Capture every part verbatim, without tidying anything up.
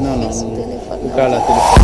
Ou ka la telefòn.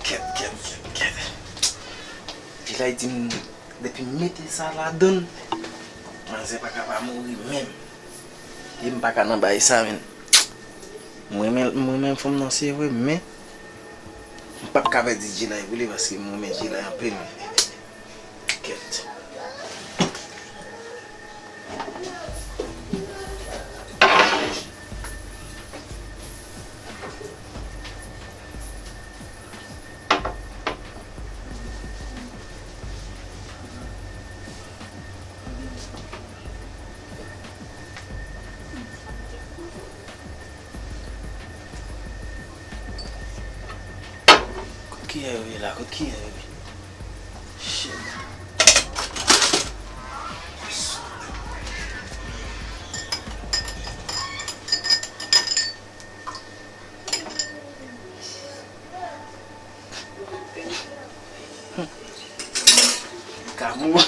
Kèt, kèt, kèt, kèt. Jilay di m depi m mete sa ladann, manzè pa ka pa mouri menm. E m pa ka nan bay sa, menn. Mwen renmen, mwen renmen fanm nan, se vre, men m p ap ka pèdi Jilay pou li, paske m renmen Jilay anpil, men. Kèt. Kot kiyè yo ye la? Kot kiyè yo ye? Shit. Kamou.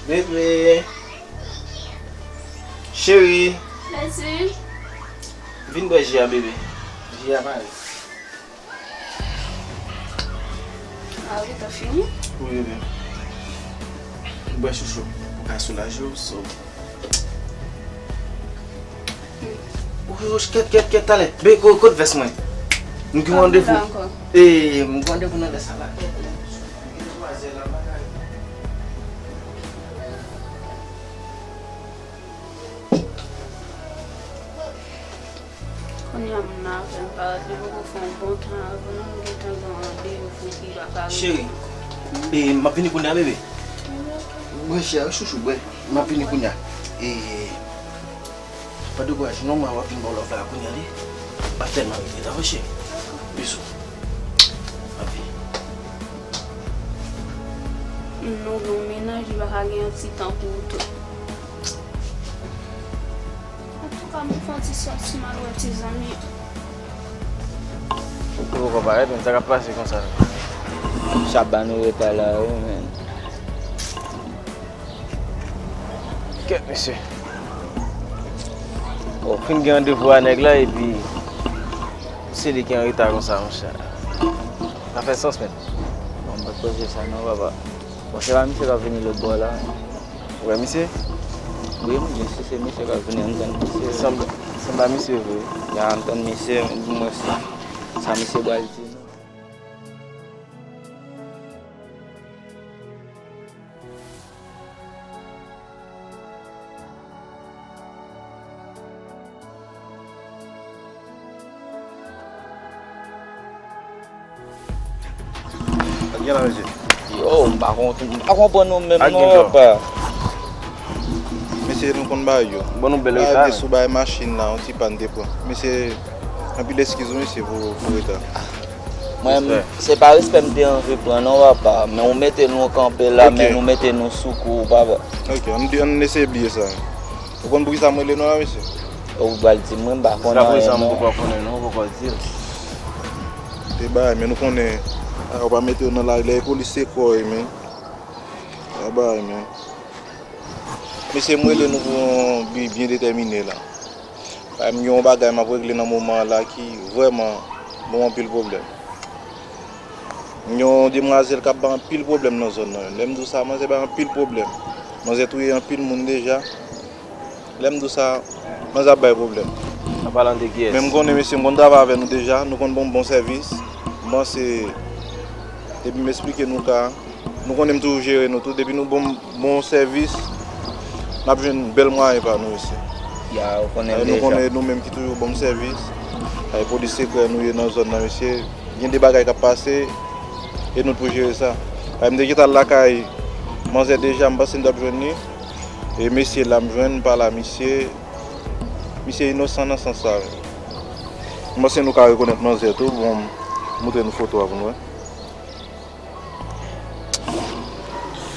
Bebe. Cheri. Mèsi. Vin bwè ji a, bebe. Ji a pare. Ah wi, ta fini? Wi, bebe. Bwè chouchou. Pou ka soulaje w, so. Wouch, kèt, kèt, kèt, talè. Be, ko-, kot vès mwen? M gen randevou. E, m gen randevou nan lè sa la. Kounye a moun nan avè m pa ret, li poko fè yon bon tan avè nou, nou gentan gen yon randevou ki pa ka rive. Cheri, e, m ap vini kounye a, bebe. Bwè ji a, wi, chouchou, bwè. M ap vini kounye a. E, pa dekouraje non, mwen w ap vin ba w love la kounye a, li pa tèlman rete, dakò, cheri? Bizou. M ap vini. Nou gen yon mennaj, li pa ka gen yon ti tan pou ou tou. Antouka, m fè yon ti sòti, m al wè ti zanmi. Ou poko parèt, men sa k ap pase konsa? Chaba nou reta la, wi, men. Kèt, mesye. Bon, fin gen randevou a nèg la, epi se li ki anreta konsa, monchè. Sa fè sans, men. Bon, m pa t panse sa non, papa. Bon, se pa misye k ap vini lòt bò la. Ou wè misye? Wi, m gen si se misye k ap vini, m tann misye. Sanble, sanble a misye vre. Ya, m tann misye, men di mwen si sa misye pral di nou. Sa k gen la, mesye? Yo, m pa kon-, m pa konprann nou menm non, papa. Mesye, nou konn bagay yo. Bon, nou bèl reta. Sou bagay machin la, yon ti pàn te pran. Mesye, anpil eskiz wi, mesye, pou, pou reta. Mwen, se pa respè m te anvi pran non, papa, men ou mete nou kanpe la, men nou mete nou sou kou, papa. Ok, ann, ann eseye bliye sa. Ou konn poukisa m rele nou la, mesye? Ou pral di mwen, m pa konn anyen non. Ou poko konnen non, ou poko di l. E bagay, men nou konnen, a, ou pa mete yo nan lari, lè e polis se kò e, men. A bagay, men. Mesye, m rele nou pou yon bi byen detèmine la. Paske m gen yon bagay m ap regle nan moman an la ki vrèman ban m anpil pwoblèm. M gen yon demwazèl k ap bay anpil pwoblèm nan zòn nan. Lè m di w sa, manzè bay anpil pwoblèm. Manzè touye anpil moun deja. Lè m di w sa, manzè ap bay pwoblèm. An palan de kiyès? Men m konnen, mesye, m konn travay avè nou deja, nou konn ban m bon sèvis. M panse, depi m esplike nou ka, nou konnen m toujou jere nou tou. Depi nou ban m bon sèvis, n ap jwenn bèl mwayen pa nou, mesye. Ya, ou konnen deja. Nou konnen nou menm ki toujou ban m sèvis. Ay, polis sekrè nou ye nan zòn nan, mesye. Gen de bagay k ap pase, e nou t pou jere sa. Ay, m te gentan al lakay manzè deja, m panse m t ap jwenn li. E mesye la m jwenn, m pale a misye. Misye inosan nan sans sa. M panse nou ka rekonèt manzè tou. Bon, m montre nou foto a pou nou wè.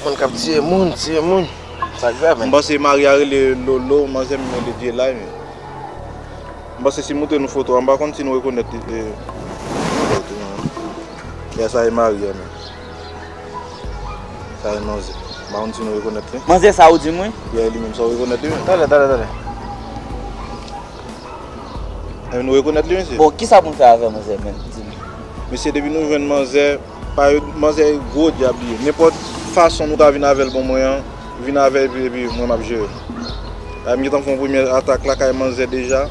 Moun k ap tiye moun, tiye moun. Sa k grav, men. M panse mari a rele Lolo, manzè m rele Dyelay, men. M panse si m montre nou foto a, m pa konn si nou rekonèt li, e, ya, sa e mari a, men. Sa e manzè. M pa konn si nou rekonèt li. Manzè sa ou di m wi? Ya, e li menm, sa ou rekonèt li menm? Talè, talè, talè. E nou rekonèt li, mesye? Bon, kisa pou m fè avè manzè menm? Di m. Mesye, depi nou jwenn manzè, pa yo, manzè gwo dyab li ye. Nenpòt fason nou ka vin avè l ban mwen an, vin avè l epi, epi mwen m ap jere l. A, m gentan fè yon premye atak lakay manzè deja.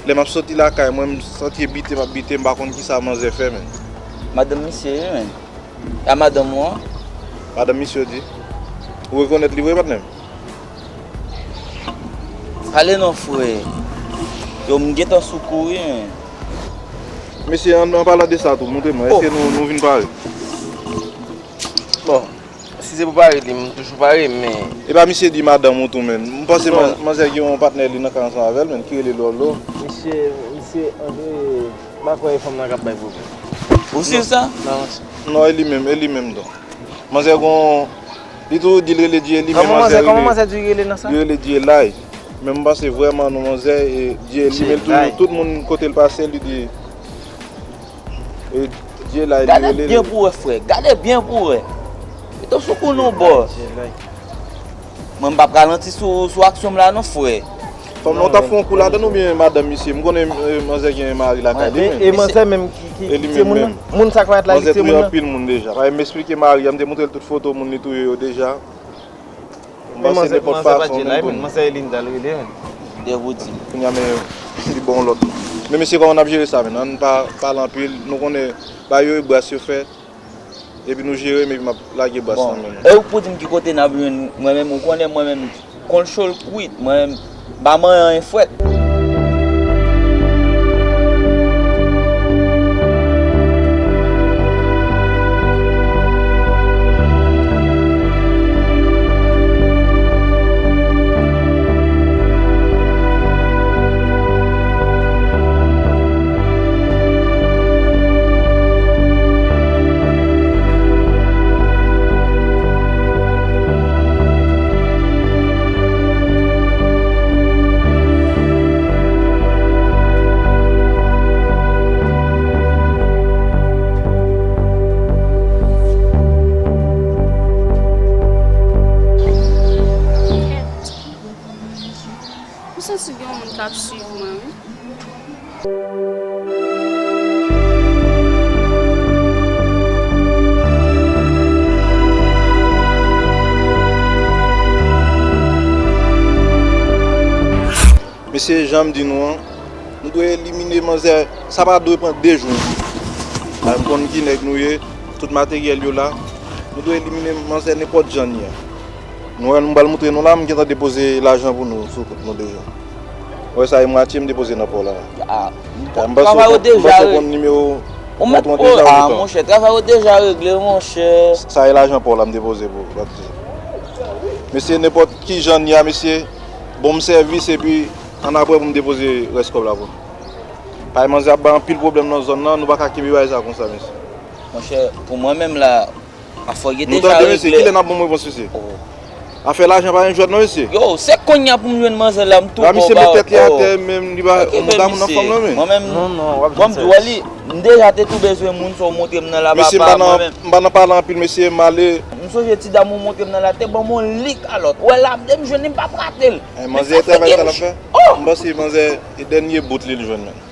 Lè m ap soti lakay mwen, m santi e bite m ap bite, m pa konn kisa manzè fè, men. Madanm misye ye, men. A madanm ou an? Madanm misye w di. Ou rekonèt li vre, patnè m? Pale non, frè. Yo, m gentan sou kou wi, men. Mesye, an, an palan de sa tou, montre mwen, èske nou, nou vin pare? Bon, si se pou pare li, m toujou pare, men. E pa misye di madanm ou tou, men. M panse manzè gen yon patnè li nan kay ansanm avè l, men, ki rele Lolo. Misye, misye, antre, m pa kwè e fanm nan k ap bay pwoblèm. Ou si sa? Non, e li menm, e li menm, don. Manzè gon, li toujou di l rele Dyeli, men manzè rele, li rele Dyelay. Men m panse vrèman non manzè, e Dyeli, men l toujou, tout moun kote l pase, li di, e Dyelay li rele. Gade byen pou wè, frè. Gade byen pou wè. Li tou sou kou nou, bòs. Mwen, m p ap ralanti sou, sou aksyon m la non, frè. Fanm nan, w t ap fè yon kou ladann oubyen madanm misye? M konnen, e, manzè gen mari lakay li menm. E manzè menm ki, ki, ki se moun nan? Moun sa k parèt la, ki se moun nan? Manzè touye anpil moun deja. Paske m esplike mari a, m te montre l tout foto moun li touye yo deja. M panse nenpòt fason, menm pou nou. Manzè e Linda l rele, men. Dè Woody. Kounye a, men, li bon lòt. Men mesye, kòman n ap jere sa, men? Ann pa pale anpil. Nou konnen, ba yo e bras yo fè. Epi nou jere m, epi m ap lage bas nan men nou. E ou k pou di m ki kote n ap jwenn mwen menm, ou konnen mwen menm, konn cho l kwit, mwen menm, m pa manyen anyen frèt. M santi gen yon moun k ap swiv mwen, wi. Mesye, jan m di nou an, nou dwe elimine manzè, sa pa dwe pran de jou. Paske m konn ki nèg nou ye, tout materyèl yo la. Nou dwe elimine manzè nenpòt jan n ye a. Nou wè, m pral montre nou la, m gentan depoze lajan pou nou sou kont nou deja. Ou wè sa, e mwatye m depoze nan pò la. A, m panse w konn, m panse w konn nimewo kont mwen deja, ou gentan. Monchè, travay ou deja regle, monchè. Sa e lajan pò la m depoze pou ou, pa t di. Mesye, nenpòt ki jan n ye a, mesye, bon m sèvis, epi annapre pou m depoze rès kòb la pou nou. Paske manzè ap bay anpil pwoblèm nan zòn nan, nou pa ka kenbe bagay sa konsa, mesye. Monchè, pou mwen menm la, afè yo deja regle. Nou tande, mesye, kilè n ap ban m repons, mesye? Oh. Afè lajan pa yon jwèt non, mesye. Yo, se kounye a pou m jwenn manzè la, m tou bon ba. Misye met tèt li atè menm, li pa yon moun nan fanm nan, men. Mwen menm, non, non, w ap jwenn sèvis. M deja te tou bezwen moun, sa w montre m nan la, papa, mwen menm. M pa nan pale anpil, mesye, m ale. M sonje ti dam ou montre m nan la, te ban m yon lik kalòt. Ou wè la, m jwenn li, m p ap rate l. Manzè travay sa l ap fè. Oh! M panse manzè, e dènye bout li l jwenn, men.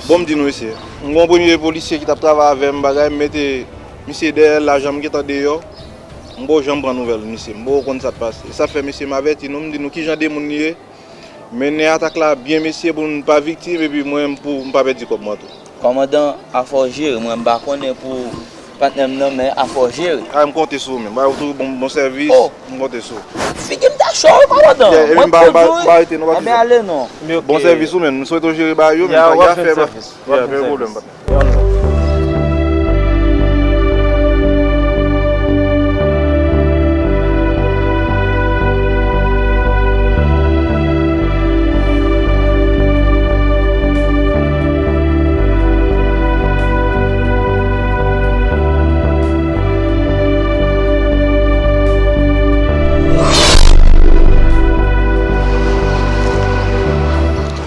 Bon, m di nou, mesye, m gon premye polisye ki t ap travay avè m, bagay, m mete misye dèyè l, lajan m gentan deyò. M poko janm pran nouvèl misye, m poko konn sa t pase. E sa fè, mesye, m avèti nou, m di nou kijan de moun li ye. Mennen atak la byen, mesye, pou n pa viktim, epi mwen, m pou m pa pèdi kòb mwen tou. Kòmandan, afè w jere, mwen, m pa konnen pou patnè m nan, men afè w jere. A, m konte sou ou, men. Ba ou tou bon, bon sèvis. Oh. M konte sou ou. Figi m ta cho wi, kòmandan. Yeah, epi m pa, m pa, m pa rete non, pa. Anben ale non. Bon sèvis ou menm. M swete w jere bagay yo, men pa gen afè, pa gen pwoblèm, patnè.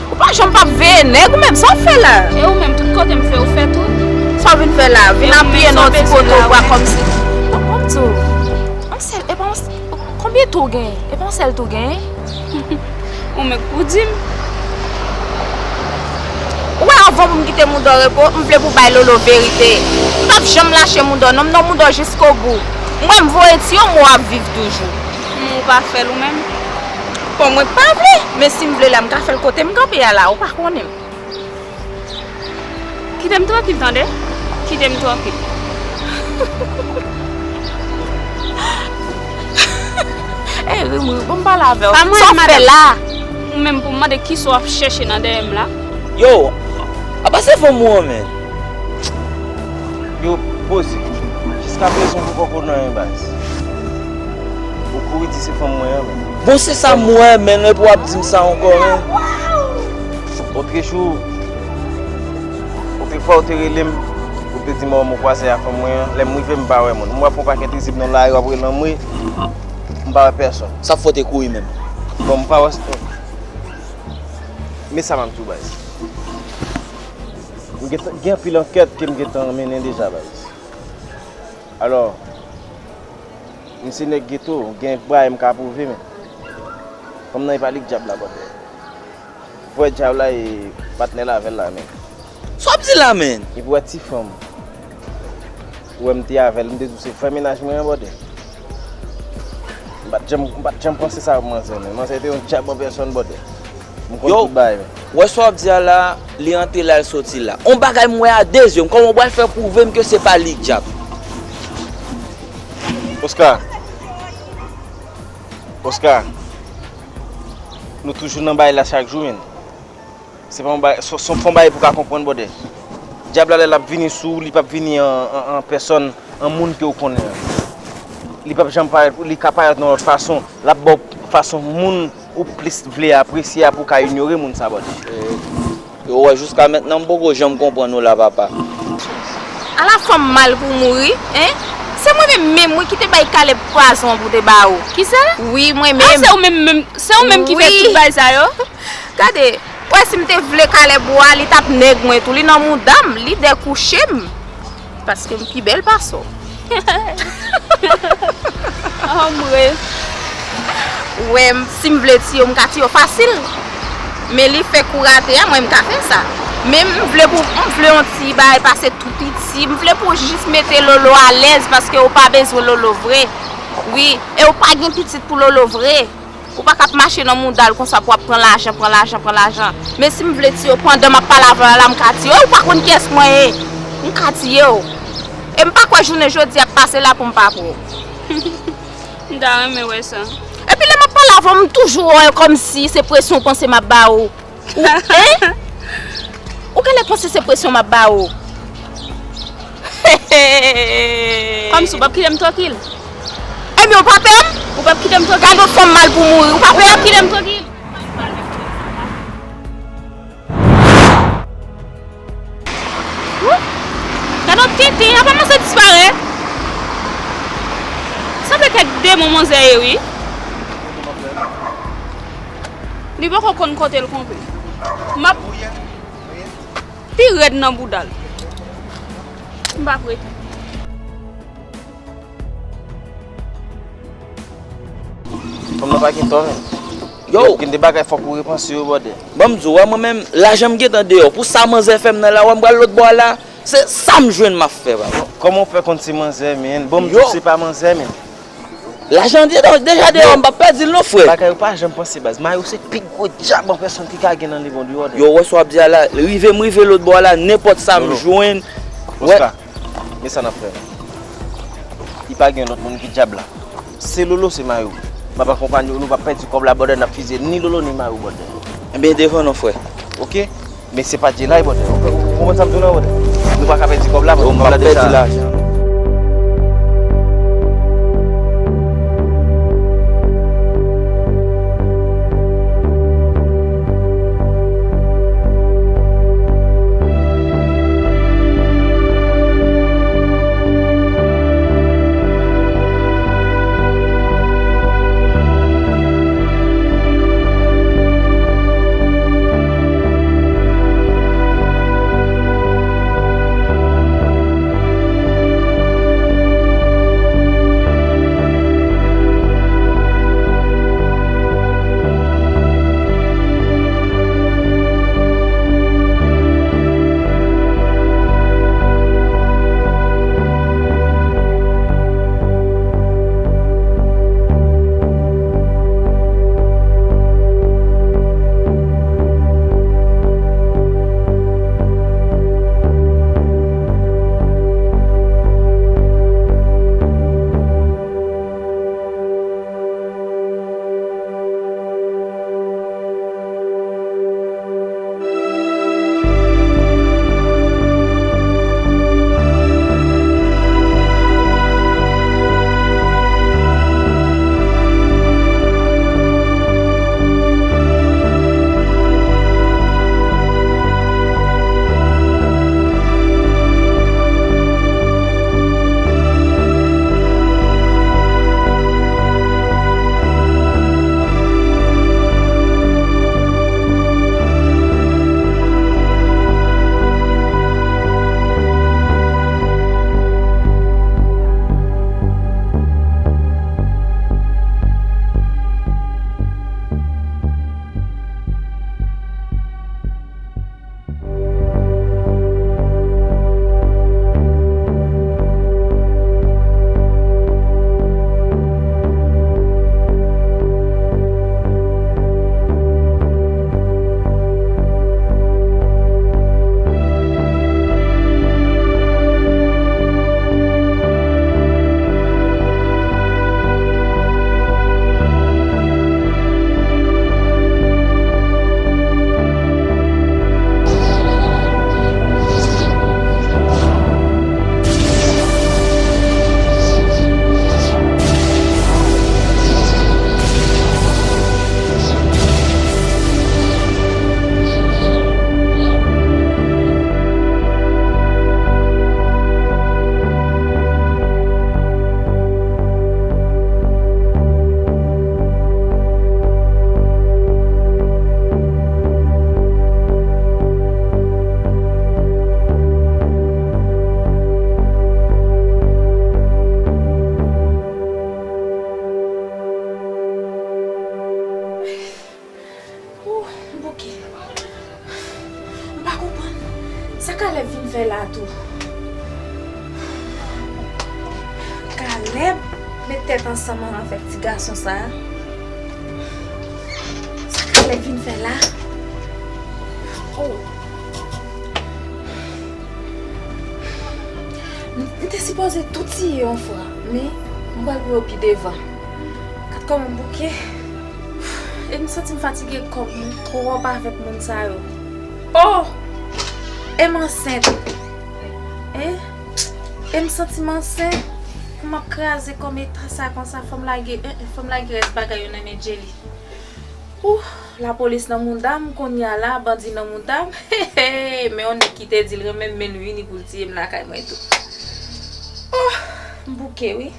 Ou pa janm p ap veye nèg ou menm, sa w fè la? E ou menm, tout kote m fè, ou fè tou? Sa w vin fè la? Vin apiye nan ti kote w bwa kòmsi. Bon, bon, m di w, yon sèl, e pa yon s-, konbyen tou w genyen? E pa yon sèl tou w genyen? Ou menm k pou di m. Ou wè, anvan pou m kite mouda w repo, m vle pou w bay Lolo verite. M p ap janm lache mouda w non, m nan mouda w jiskobou. M wè m voye ti yo, m wè w ap viv toujou. Ou pa fè l ou menm? Bon, mwen pa vle, men si m vle la, m ka fè l kote m kanpe a la, ou pa konnen m. Kite m trankil, tande? Kite m trankil. Ey, ri m, ri, bon, m pale avè w. Sa w fè la? Ou menm pou m mande kisa w ap chèche nan dèyè m la? Yo, apa se fanm ou an, men? Yo, poze. Jiskaprezan ou poko nan anyen, baz. Ou kouri di se fanm mwen an, men. Bon, se sa m wè, men, epi w ap di m sa ankò, men. Otrejou, otrefwa ou te rele m, ou te di m, "Ò, m kwaze a fanm mwen an." Lè m rive, m pa wè moun. M wè pran pakèt rizib nan lari, w ap rele anmwe, m pa wè pèsòn. Sa fè w te kouri menm? Bon, m pa wè. Men sa m ap di w, baz. M gen, gen anpil ankèt ke m gentan mennen deja, baz. Alò, m se nèg geto, gen bagay m ka pwouve, men fanm nan e pa lig dyab la, bòdè. Vwè dyab la e patnè l avè l la, men. Sa w ap di la, men? Epi w wè ti fanm. Ou wè m te avè l, m te di w se frè mennaj mwen an, bòdè. M pa t janm, m pa t janm panse sa pou manzè, men manzè te yon dyab an pèsòn, bòdè. M konn tout bagay, men. Yo, wè sa w ap di a la, li antre la, l soti la. On bagay m wè a de zye m, kòman w pral fè pwouve m ke se pa li k dyab? Oscar. Oscar. Nou toujou nan bagay la chak jou, men. Se pa yon bagay, se, se, se yon bagay pou w ka konprann, bòdè. Dyab la, lè l ap vini sou ou, li p ap vini an, an, an pèsòn, an moun ke w konnen an. Li p ap janm parèt, li ka parèt nan lòt fason. L ap ba w fason moun ou plis vle apresye a pou w ka inyore moun sa, bòdè. E, yo wè, jiska mentnan, m poko janm konprann ou la, papa. Ala fanm mal pou mouri, en? Se mwen menm menm, wi, ki te bay Caleb pwazon an pou te ba ou. Kisa? Wi, mwen menm. A, se ou menm menm, se ou menm ki fè tout bagay sa yo? Gade, ou wè si m te vle Caleb ou a, li t ap nèg mwen tou, li nan mouda m, li dekouche m. Paske m pi bèl pase w. Anmwe. Ou wè, m, si m vle tiye w, m ka tiye w fasil. Men li fè kou rate a, mwen m ka fè sa. Men m vle pou, m vle yon ti bagay pase tou piti, m vle pou w jis mete Lolo alèz paske ou pa bezwen Lolo vre. Wi, e ou pa gen pitit pou Lolo vre. Ou pa ka ap mache nan mouda l konsa pou w ap pran lajan, pran lajan, pran lajan. Men si m vle tiye w pandan m ap pale avè w la, m ka tiye w. Ou pa konn kiyès mwen ye. M ka tiye w. E m pa kwè jounen jodi a ap pase la pou m pa pran w. M ta renmen wè sa. Epi lè m ap pale avè w, m toujou wè w kòmsi se presyon w panse m ap ba ou. Ou, en? Ou genlè panse se presyon m ap ba ou. Kòmsi w p ap kite m trankil? Ebyen, ou pa pè m? Ou p ap kite m trankil? Gade yon fanm mal pou mouri, ou pa pè m? Ou p ap kite m trankil? Kote mon manzè ye, wi. Li poko konn kote l kanpe. M ap pi rèd nan bouda l. M p ap rete. Fanm nan pa gen tò, menm. Yo! Gen de bagay fòk ou repanse yo, brother. Ban m di w, wè, mwen menm, lajan m gentan deyò. Pou sa manzè fè m nan la, wè, m pral lòt bò a la. Se sa m jwenn m ap fè, papa. Kòman w fè konn se manzè, menm? Bon, m di w se pa manzè, menm. Lajan de-, deja deyò, m p ap pèdi l non, frè. Bagay ou pa janm panse, baz. Mayo se pi gwo djab an pèsòn ki ka gen nan lemonn, wi, brother. Yo, wè sa w ap di a la, rive m rive lòt bò a la, nenpòt sa m jwenn. Oscar, men sa n ap fè. Li pa gen lòt moun ki djab la. Se Lolo, se Mayo. M ap akonpanye w, nou p ap pèdi kòb la, brother, n ap fizye ni Lolo, ni Mayo, brother. Ebyen, devan non, frè. Ok? Men se pa Djelay, brother. Ou konprann sa m di w la, brother? Nou pa ka pèdi kòb la, brother. Kòb la deja. Yo, m p ap pèdi lajan. Ooh, m bouke. M pa konprann sa Kalèb vin fè la tou. Kalèb met tèt ansanm avèk ti gason sa a. Sa Kalèb vin fè la? Oh. M, m te sipoze tou tiye yon fwa, men m pral pran yo pi devan. Gad kòman m bouke. E m santi m fatige kò m twòp avèk moun sa yo. Oh! E m ansent. E, e m santi m ansent. Pou m ap kraze kò m eta sa konsa, fò m lage, eh, eh, fò m lage rès bagay yo nan men Djeli. Ooh, lapolis nan mouda m, kounye a la, bandi nan mouda m. He, he, men yon nèg ki te di l renmen m, men l vini pou l tiye m lakay mwen tou. Oh, m bouke, wi.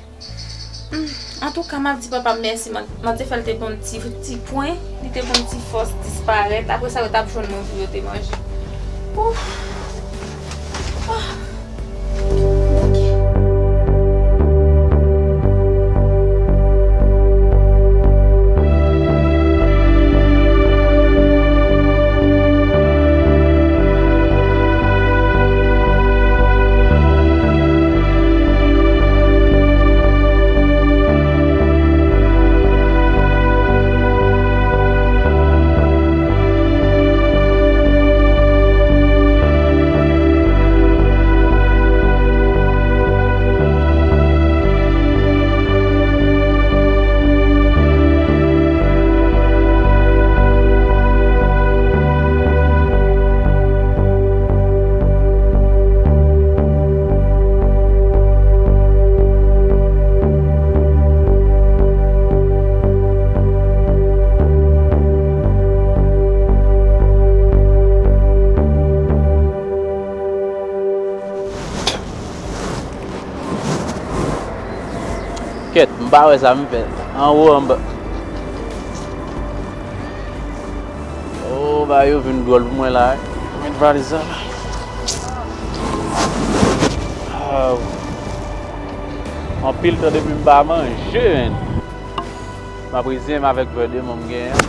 Hmm, Antouka, m ap di papa m mèsi, man-, Mandye fè l te ban m ti, ti pwen, li te ban m ti fòs disparèt. Apre sa, yo t ap jwenn mwen pou yo te manje. Ouf! Ah! Kèt, m pa wè sa m fè. Anwo, anba. Oh, bagay yo vin dwòl pou mwen la, wi. Met valiz la la. Aw. Anpil tan depi m pa manje, menn. M ap reziyen m avèk vè de mò m genyen an.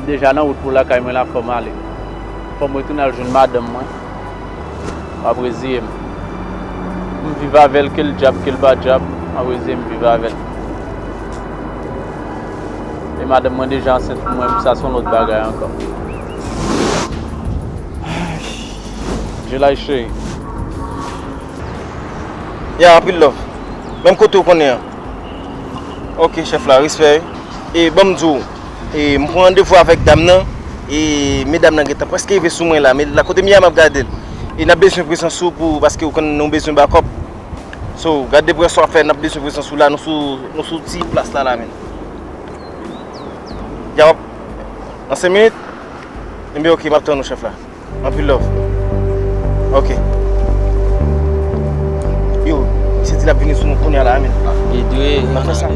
M deja nan wout pou lakay mwen la, fò m ale. Fò m retounen al jwenn madanm mwen. M ap reziye m. M viv avè l, ke l djab, ke l pa djab, m ap reziye m viv avè l. E madanm mwen deja ansent pou mwen, sa se yon lòt bagay ankò. Jelay cheri. Ya, anpil love. Menm kote w konnen an. Ok, chèf la, respè. E ban m di w, e, m pran randevou avèk dam nan, e medam nan gentan prèske rive sou mwen la, men la kote m ye a m ap gade l. E n ap bezwen prezans ou pou, paske ou konn nou bezwen bakòp. So, gade depi wè sa w ap fè, n ap bezwen prezans ou la, nou sou, nou sou ti plas la, la, menn. Ya w ap, nan senk minit? Enben, ok, m ap tann ou, chèf la. Anpil love. Ok. Yo, misye di l ap vini sou nou kounye a la, men. Li dwe. N ap fè sa.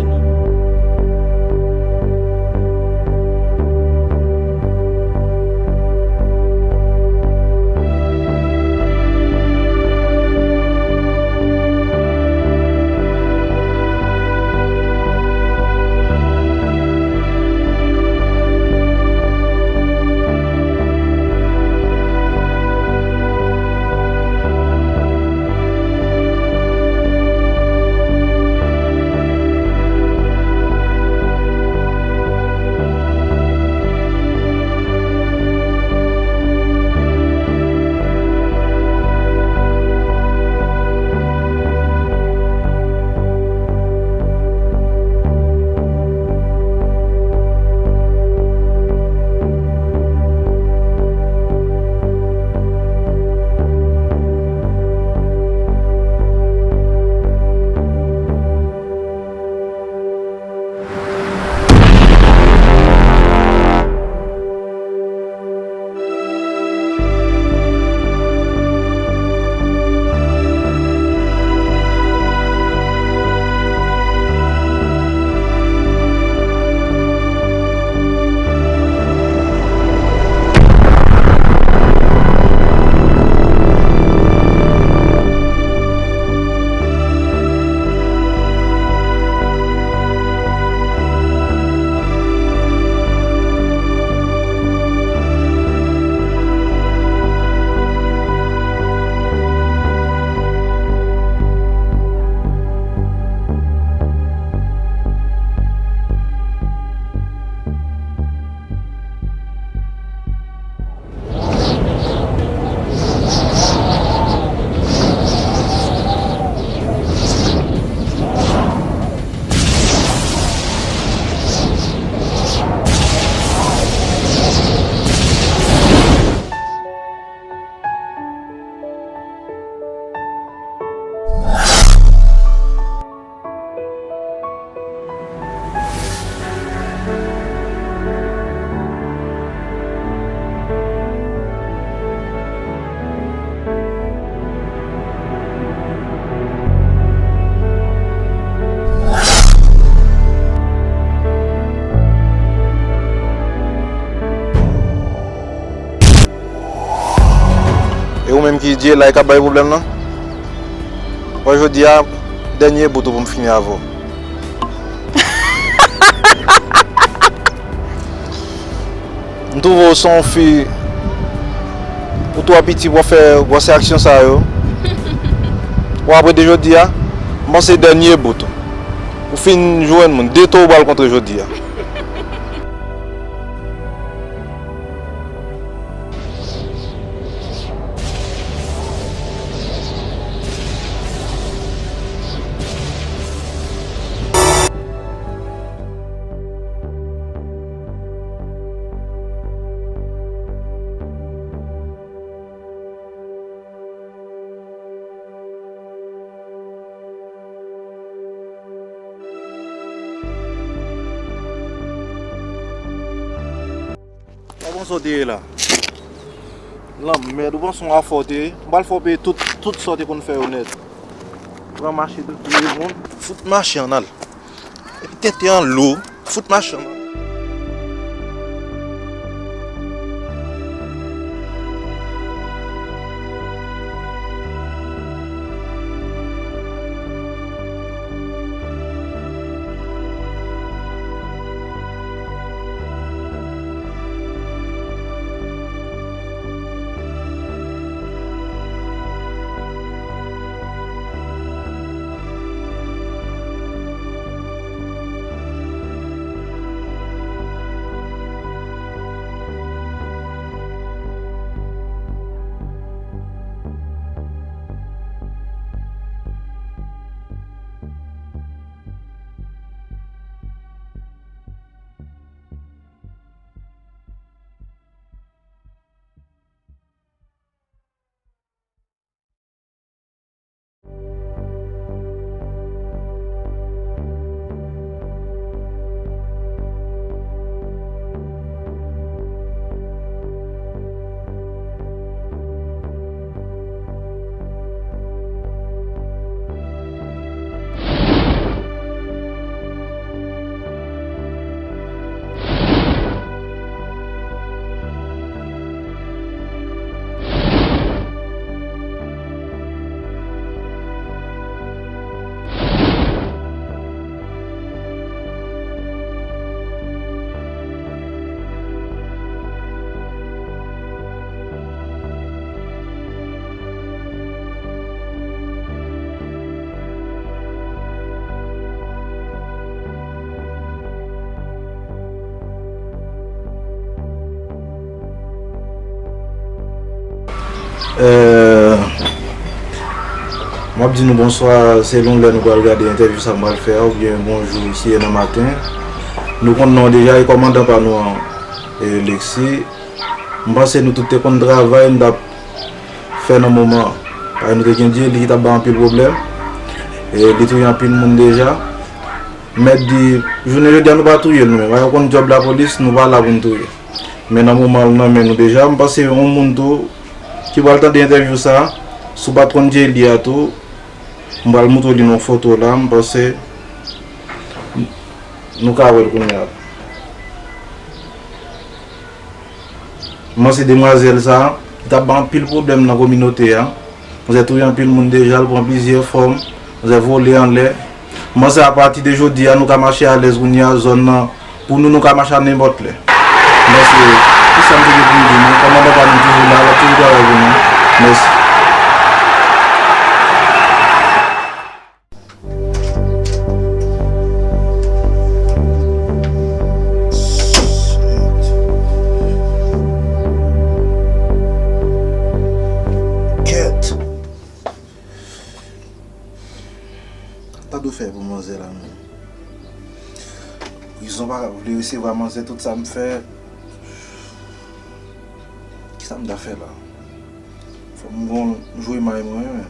Ou menm ki Djela k ap bay pwoblèm nan. Wè jodi a, dènye bout ou pou m fini avè w. M twouve w se yon fi, ou twò piti pou w fè gwòs aksyon sa yo. Ou apre de jodi a, m panse dènye bout ou. Ou fin jwenn moun, de to ou pral kontre jodi a. Ou panse w te ye la? Lanmèd, ou panse w afè w te ye? M pral fè w peye tout, tout sa w te konn fè yo nèt. Pran mache tout touye moun, fout mache ann al. Epi tenten an lou, fout mache ann al. Euh, m ap di nou bonswa selon lè nou pral gade entèvyou sa m pral fè a, oubyen bonjou si e nan maten. Nou konn non deja, e kòmandan pa nou an, e Lexi. M panse nou tout te konn travay, nou t ap fè nan moman an. Paske nou te gen Djeli ki t ap bay anpil pwoblèm. E li touye anpil moun deja. Mèt di, jounen jodi a nou pa touye l nou menm. Paske nou konn djòb lapolis, nou pa la pou n touye. Men nan moman an l nan men nou deja, m panse yon moun tou ki pral tande entèvyou sa, si w pa t konn Djeli a tou, m pral montre w li nan yon foto la, m panse nou ka wè l kounye a. M panse demwazèl sa, li t ap bay anpil pwoblèm nan kominote a. Manzè touye anpil moun deja, l pran plizyè fòm, manzè vole anlè. M panse apati de jodi a, nou ka mache alèz kounye a, zòn nan, pou nou, nou ka mache a nenpòt lè. M panse, se sa m te gen pou m di nou. Kòmandan pa nou toujou la, l ap toujou travay pou nou. Mèsi. Kèt. Sa t ap dwe fè pou manzè la menm? Prizon pa vle resevwa manzè, tout sa m fè. Kisa m ta fè la? Fò m gon jwe may mwen, wi, men.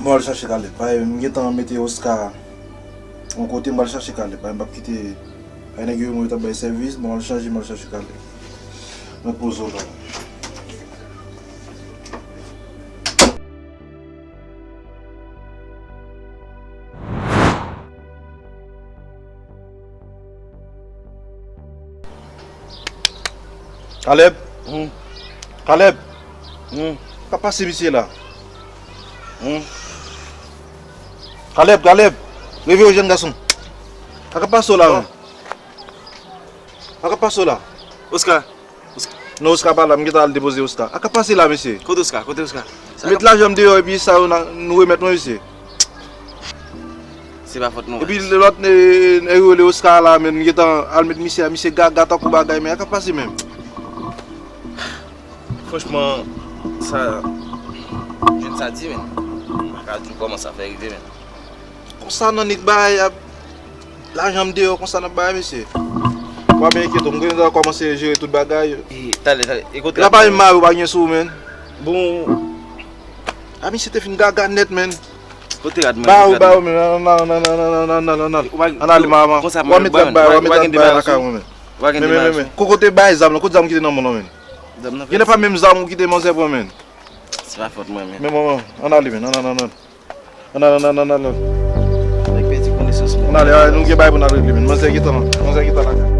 M al chache Caleb. Paske m gentan mete Oscar yon kote, m al chache Caleb. Paske m p ap kite, paske nèg yo, yo t ap bay sèvis, m al chanje, m al chache Caleb. Mwen poze w la. Caleb! Hmm. Caleb! Hmm. Sa k ap pase misye la? Hmm. Caleb, Caleb! Reveye w, jèn gason. Sa k ap pase w la menm? Sa k ap pase w la? Oscar. Oscar. Non, Oscar pa la, m gentan al depoze Oscar. Sa k ap pase la, mesye? Kote Oscar? Kote Oscar? Sa k ap... Met lajan m deyò epi sa yo na-, nou remèt mwen, mesye. Se pa fòt nou. Epi lòt, e, nèg yo rele Oscar la, men, m gentan al met misye a, misye gaga tankou bagay, men sa k ap pase menm? Franchman, sa, jèn sa di, men. M pa ka di w kòman sa fè rive, men. Konsa nan nèg bagay ap, lajan m deyò, konsa n ap bay, mesye. Ou pa byen enkyete w, m gentan kòmanse jere tout bagay. E, talè, talè. E kote... La pa menm mare w pa gen sou ou, menm. Bon. A, misye te fin gaga nèt, menm. Kote rad mwen? Ba ou, ba ou, menm. Ann al, ann al, ann al, ann al, ann al. Ann ale, mama. Konsa, w a met rad bay, w a met rad bay lakay mwen, menm. Men, men, men, men. Kote bay zam lan? Kote zam ki te nan men w lan, menm? Zam nan... Genlè pa menm zam ou kite manzè pran, menm. Se pa fòt mwen, menm. Men, mama, ann ale, menm. Ann al, ann al, ann al. Ann al, ann al, ann al, ann al. Nèg pèdi konesans, men. Ann ale, a, nou gen bagay pou n al regle, men. Manzè gentan la. Manzè gentan lakay.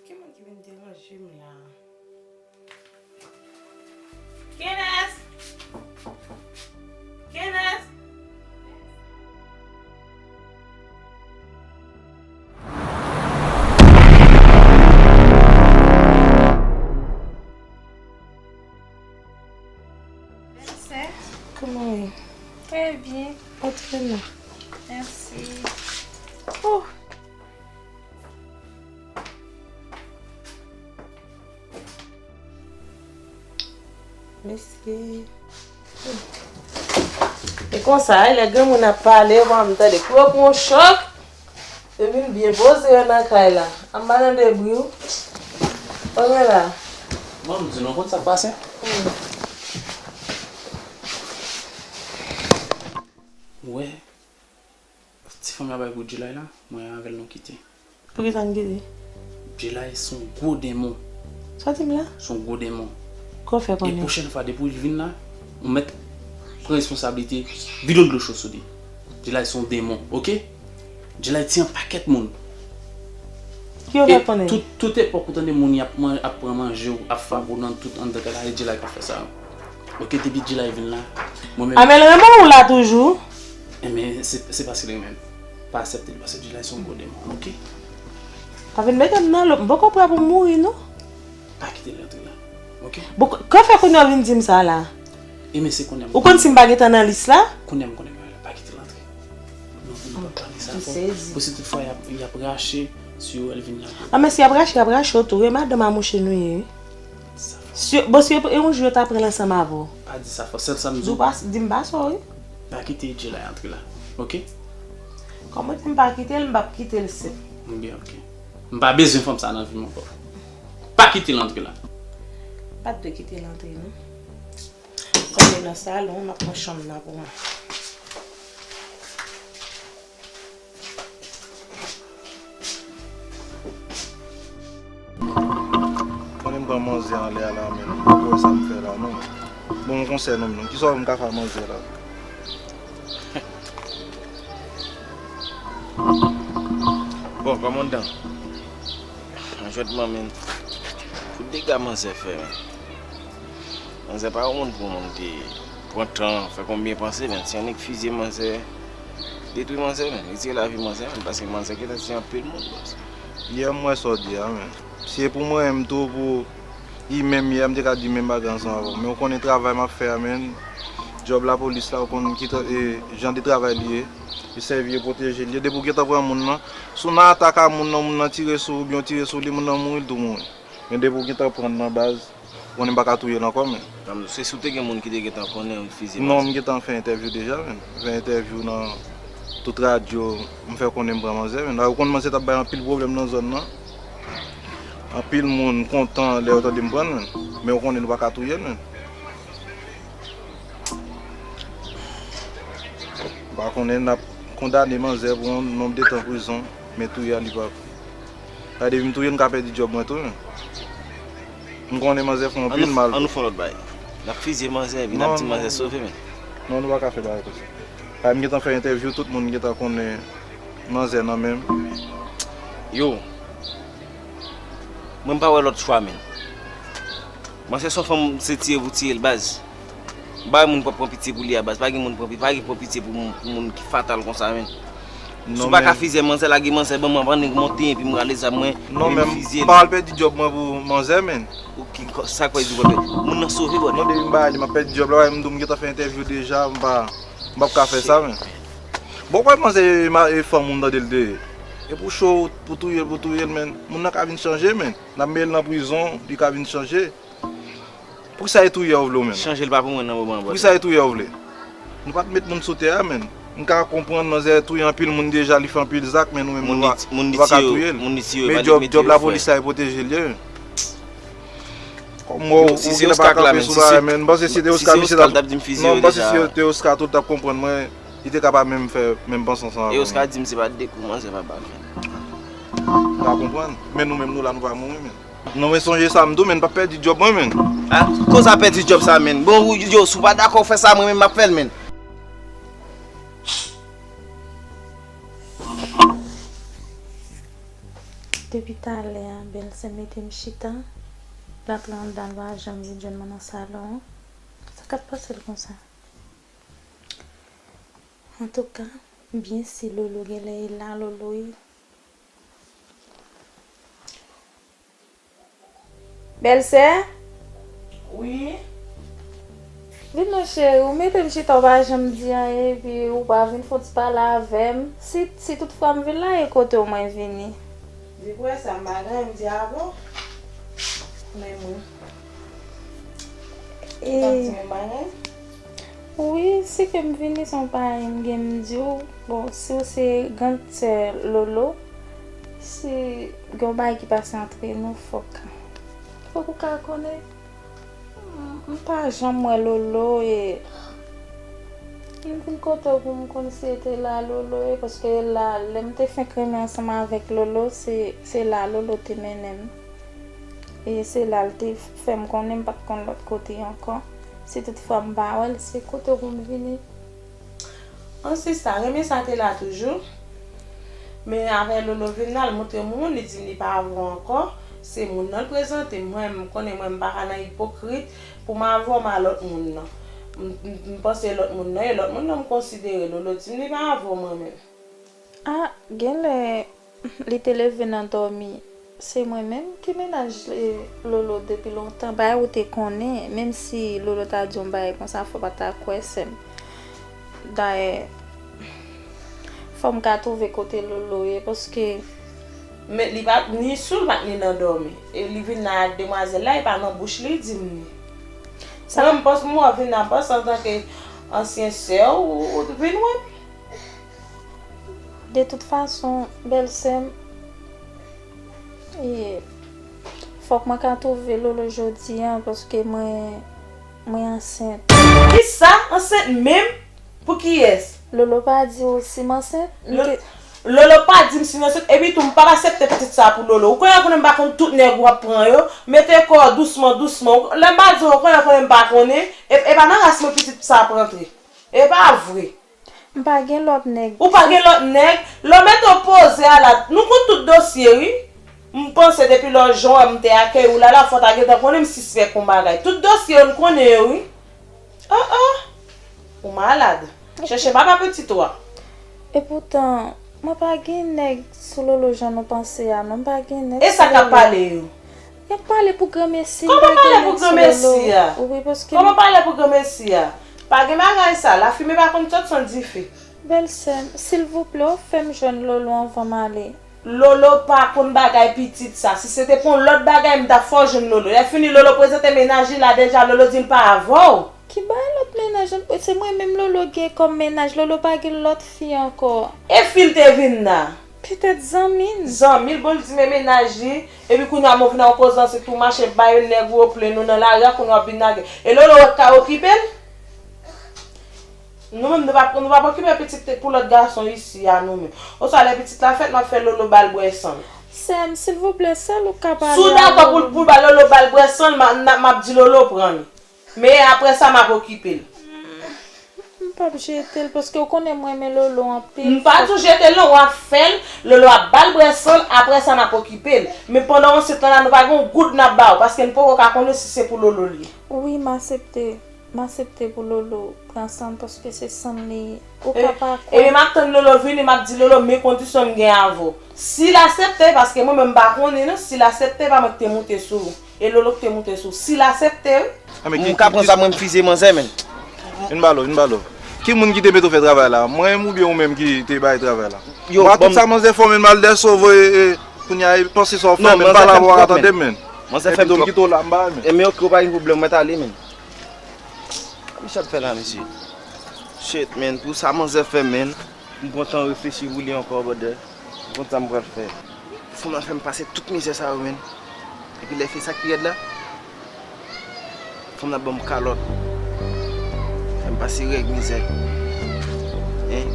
Ki moun ki vin deranje m la? Kenès! Kenès! Bèlsè. Kòman w ye? Trè byen. Antre non. Mèsi. Oh. Mesye. E konsa, e lè granmoun ap pale, bon, m tande kou yo pran yon chòk. Yo vin byen poze yo nan kay la. Anba nan debri w. Kòman la? Bon, m di nou konn sa k pase. Hmm. Ou wè, ti fanm la bay pou Djilay la, mwen avè l nou kite. Poukisa n kite? Djilay se yon gwo denmon. Sa w di m la? Se yon gwo denmon. Kòman w fè konnen? E pwochèn fwa, depi w vin la, ou mèt pran responsablite, vide yon dlo cho sou li. Djilay se yon denmon, oke? Djilay tiye yon pakèt moun. Ki w fè konnen? E tout, tout epòk ou tande moun y ap man-, ap pran manje w, ap frape w nan tout anndan kay la, e Djilay k ap fè sa yo. Oke, depi Djilay vin la, mwen menm... A, men l renmen w la toujou? Enben, se, se paske l renmen m. Pa aksepte l, paske Djilay se yon gwo denmon, oke? Pa vin mete m nan lòt, m poko prè pou m mouri, non. Pa kite l rantre la, oke? Bon, k-, kòman w fè kounye a w vin di m sa la? Enben, se kounye a m... Ou konn si m pa gentan nan lis la? Kounye a m konnen bagay la, pa kite l rantre. Non, nou p ap pale sa fò. Pou si tout fwa y ap, y ap rache, si yo wè l vin la. A, men si y ap rache, y ap rache w tou, wi, madanm a mouche nou ye, wi. Sa fò. Si, bon, si yo, e yon jou yo ta pran l ansanm avè w. Pa di sa fò, sèl sa m di w. Di w pa, di m pa sa, wi. Pa kite Djilay antre la, oke? Kòm ou di m pa kite l, m p ap kite l sèl. Byen, oke. M pa bezwen fanm sa nan vi m ankò. Pa kite l antre la. Pa t dwe kite l antre, non. Kòm li nan salon, m ap pran chanm nan pou mwen. Konnen m pran manzè anlè a la menm. Ou wè sa m fè la, non? Bon, yon konsèy non, non. Kisa w wè m ka fè a manzè la? Bon, kòmandan. Anjwètman, men. Pou dega manzè fè, men. Manzè pa yon moun pou moun te pran tan, fè konbyen panse, men. Se yon nèg fizye manzè. Detwi manzè, men. Retire lavi manzè, men. Paske manzè gentan tiye anpil moun, baz. Yè m wè sa w di a, men. Si e pou mwen menm tou, pou li menm yè, m te ka di menm bagay ansanm avè w. Men ou konnen travay m ap fè a, men. Djòb lapolis la, ou konn ki tra- e, jan de travay li ye. Li sèvi e pwoteje li ye. Depi w gentan pran moun nan, si w nan atak a moun nan, moun nan tire sou ou, oubyen w tire sou li, moun nan mouri, l tou mouri. Men depi w gentan pran l nan baz, konnen m pa ka touye l ankò, men. Nan, se si w te gen moun ki te gentan konnen ou fizye manzè. Non, m gentan fè entèvyou deja, men. M fè entèvyou nan tout radyo, m fè konnen m pran manzè, men. Ou konn manzè t ap bay anpil pwoblèm nan zòn nan. Anpil moun kontan lè yo tande m pran l, men. Men ou konnen nou pa ka touye l, men. M pa konnen n ap kondane manzè pou yon nonb de tan prizon, men touye a li pa. Sa depi m touye l, m ka pèdi djòb mwen tou, men. M konnen manzè fè anpil mal. Ann nou fè yon lòt bagay. N ap fizye manzè, epi n ap di manzè sove, men. Non, nou pa ka fè bagay konsa. Kay m gentan fè entèvyou, tout moun gentan konnen manzè nan men m. Yo, mwen m pa wè lòt chwa, men. Manzè se yon fanm, se tiye pou tiye l, baz. Bay moun pran pitye pou li a, baz. Pa gen moun pran pitye, pa gen pran pitye pou moun, pou moun ki fatal konsa, men. Si w pa ka fizye manzè, lage manzè ban mwen, ban nèg monte, epi m rale zam mwen, epi m fizye l. Non, men m pa al pèdi djòb mwen pou manzè, men. Ou ki, sa k fè di w pa pèdi? Moun nan sove, brother. Non, depi m bay li, m ap pèdi djòb la, m di w m gentan fè entèvyou deja, m pa, m p ap ka fè sa, men. Bon, kwè manzè e ma- e fanm moun tande l de. E pou cho, pou touye l, pou touye l, men. Moun nan ka vin chanje, men. N ap mete l nan prizon, li ka vin chanje. Poukisa e touye a ou vle ou menm? Chanje l pa pou mwen nan moman an, brother. Poukisa e touye a ou vle? Nou pa t met moun sou tè a, men. M ka konprann manzè touye anpil moun deja, li fè anpil zak, men nou menm nou pa, nou pa ka touye l. Men djòb lapolis la e pwoteje l ye. Kòm mwen, ou genlè pa kanpe sou bagay, men. M panse si te Oscar, misye t ap, non, m panse si te Oscar tou, l t ap konprann mwen, li te ka pa menm fè menm panse ansanm avè mwen. E Oscar di m se pa de kou manzè pa bat, men. M pa konprann. Men nou menm nou la, nou pa mouri, men. Non, men sonje sa m di w, men, m p ap pèdi djòb mwen, men. A, koz a pèdi djòb sa, men. Bon, ou, yo, si w pa dakò fè sa, mwen menm m ap fè l, men. Depi talè a, bèlsè mete m chita. L ap la anndan, l pa janm vin jwenn mwen nan salon an. Sa k ap pase l konsa? Antouka, m byen si Lolo genlè e la, Lolo e. Bèlsè? Wi. Vin non cheri, ou mete m chita, ou pa janm di anyen, epi ou pa vin fè yon ti pale avè m. Si, si toutfwa m vin la, e kote w mwen vini? Di kwè sa, m pa gen anyen m di avè w. Men mwen. E. Ou t ap di m yon bagay? Wi, si ke m vini se yon bagay m gen m di w. Bon, si w se grann sè Lolo, si gen yon bagay ki pase antre nou, fòk, fòk ou ka konnen. M, m pa janm wè Lolo e m vin kote w pou m konn si e te la Lolo ye, paske la, lè m te fenk renmen ansanm avèk Lolo, se, se la Lolo te mennen m. E se la l te fè m konnen m pa t konn lòt kote ankò. Si toutfwa m pa wè l, se kote w pou m vini. An sista, renmen sa te la toujou. Men avè Lolo vin la, l montre m moun, li di m li pa avè w ankò. Se moun nan l prezante m. Mwen, m konnen mwen, m pa ka nan ipokrit pou m avè w, m a lòt moun nan. M, m, m panse lòt moun nan, e lòt moun nan m konsidere. Lolo di m li pa avè w mwen menm. A, genlè li te leve nan dòmi. Se mwen menm ki mennaj, e, Lolo depi lontan. Bagay ou te konnen, menm si Lolo ta di yon bagay konsa, fò w pa ta kwè, sè m. Dayè, fò m ka twouve kote Lolo ye, paske. Men li pa t ni sou, li pa t ni nan dòmi. E li vin la ak demwazèl la, e pa nan bouch li di m li. Sa mwen, m panse, m wè w vin la, m panse antanke ansyen sè w, ou, ou vin wè m. De tout fason, bèlsè m, e, fòk mwen ka twouve Lolo jodi a, paske mwen, mwen ansent. Kisa? Ansent menm? Pou kiyès? Lolo pa di w si m ansent? M te. Lolo pa di m si m ansent, epi tou m p ap aksepte pitit sa pou Lolo. Ou konnen, konnen m pa konn tout nèg w ap pran yo, mete kò w dousman, dousman. Lè m pa di w, ou konnen, konnen m pa konnen, e, e pa nan ras mwen pitit sa ap rantre. E pa vre. M pa gen lòt nèg. Ou pa gen lòt nèg? Lè w mete w poze a la, nou konn tout dosye, wi. M panse depi lè w jan w wè m te akèyi w la, la fò w ta gentan konnen m sispèk yon bagay. Tout dosye yo, n konnen yo, wi. Oh, oh! Ou malad. Chèche m apa pitit ou a. Epoutan, mwen pa gen nèg sou Lolo jan nou panse a non, m pa gen nèg sou Lolo. E sa k ap pale yo? Y ap pale pou granmesi, m pa gen nèg sou Lolo. Kòman pale pou granmesi a? Wi, paske... Kòman pale pou granmesi a? Pa gen bagay sa, lafimen pa konn sot san dife. Bèlsè m, silvouplè, w fè m jwenn Lolo anvan m ale. Lolo pa konn bagay pitit sa. Si se te pou yon lòt bagay, m t ap fè w jwenn Lolo. Lè fini, Lolo prezante mennaj li la deja, Lolo di l pa avè w. Ki bagay lòt mennaj? Se mwen menm Lolo gen kòm mennaj. Lolo pa gen lòt fi ankò. E fi l te vin la? Petèt zanmi l. Zanmi l, bon, l di men mennaj li. Epi kounye a, mwen vin nan yon koze ansi tou mache bay yon nèg ou yo plen nou nan lari a, kounye a w ap vin lage. E Lolo wè k ka okipe l? Nou menm, nou p ap, nou p ap okipe pitit pou lòt gason isi a, nou menm. Oswa lè pitit la fèt, n ap fè Lolo ba l bwè san l. Sè m, silvouplè, sèl ou k ka pale a Lolo. Si w dakò pou, pou ba Lolo ba l bwè san l, m a, m a, m ap di Lolo pran l. Men apre sa, m ap okipe l. M p ap jete l, paske w konnen mwen renmen Lolo anpil. M pa di w jete l non, w ap fè l, Lolo ap ba l bwè san l, apre sa, n ap okipe l. Men pandan w se tan la, nou pa gen yon goud n ap ba w, paske n poko ka konnen si se pou Lolo l ye. Wi, m aksepte. M aksepte pou Lolo pran san l paske se san l li ye. Ou ka pa kwè. Ebyen, m ap tann Lolo vini, m ap di Lolo men kondisyon m gen avè w. Si l aksepte, paske mwen menm m pa konnen non, si l aksepte, pa mwen ki te moute sou ou. E Lolo ki te moute sou ou. Si l aksepte, wi. M ka pran zam mwen, m fize manzè, menn. Vin ba Lolo, vin ba Lolo. Ki moun ki te mete w fè travay la? Mwen menm oubyen ou menm ki te bay travay la? Yo, mwa tout sa manzè fè w, menn, m al dèso voye, e, kounye a, e, panse sa w fè, menn, m pa la pou w ka tande m, menn. Manzè fè m twòp. Epi m kite w la, m ba, menn. Enben, oke, ou pa gen pwoblèm, mwen t ale, menn. Sa misye ap fè la, mesye? Shit, man, pou sa manzè fè, man. M pran tan reflechi pou li ankò, brother. M konn sa m pral fè. Fanm nan fè m pase tout mizè sa yo, man. Epi lè fè sa k pi rèd la, fanm nan ban m kalòt. Fè m pase règ, mizè. Hein?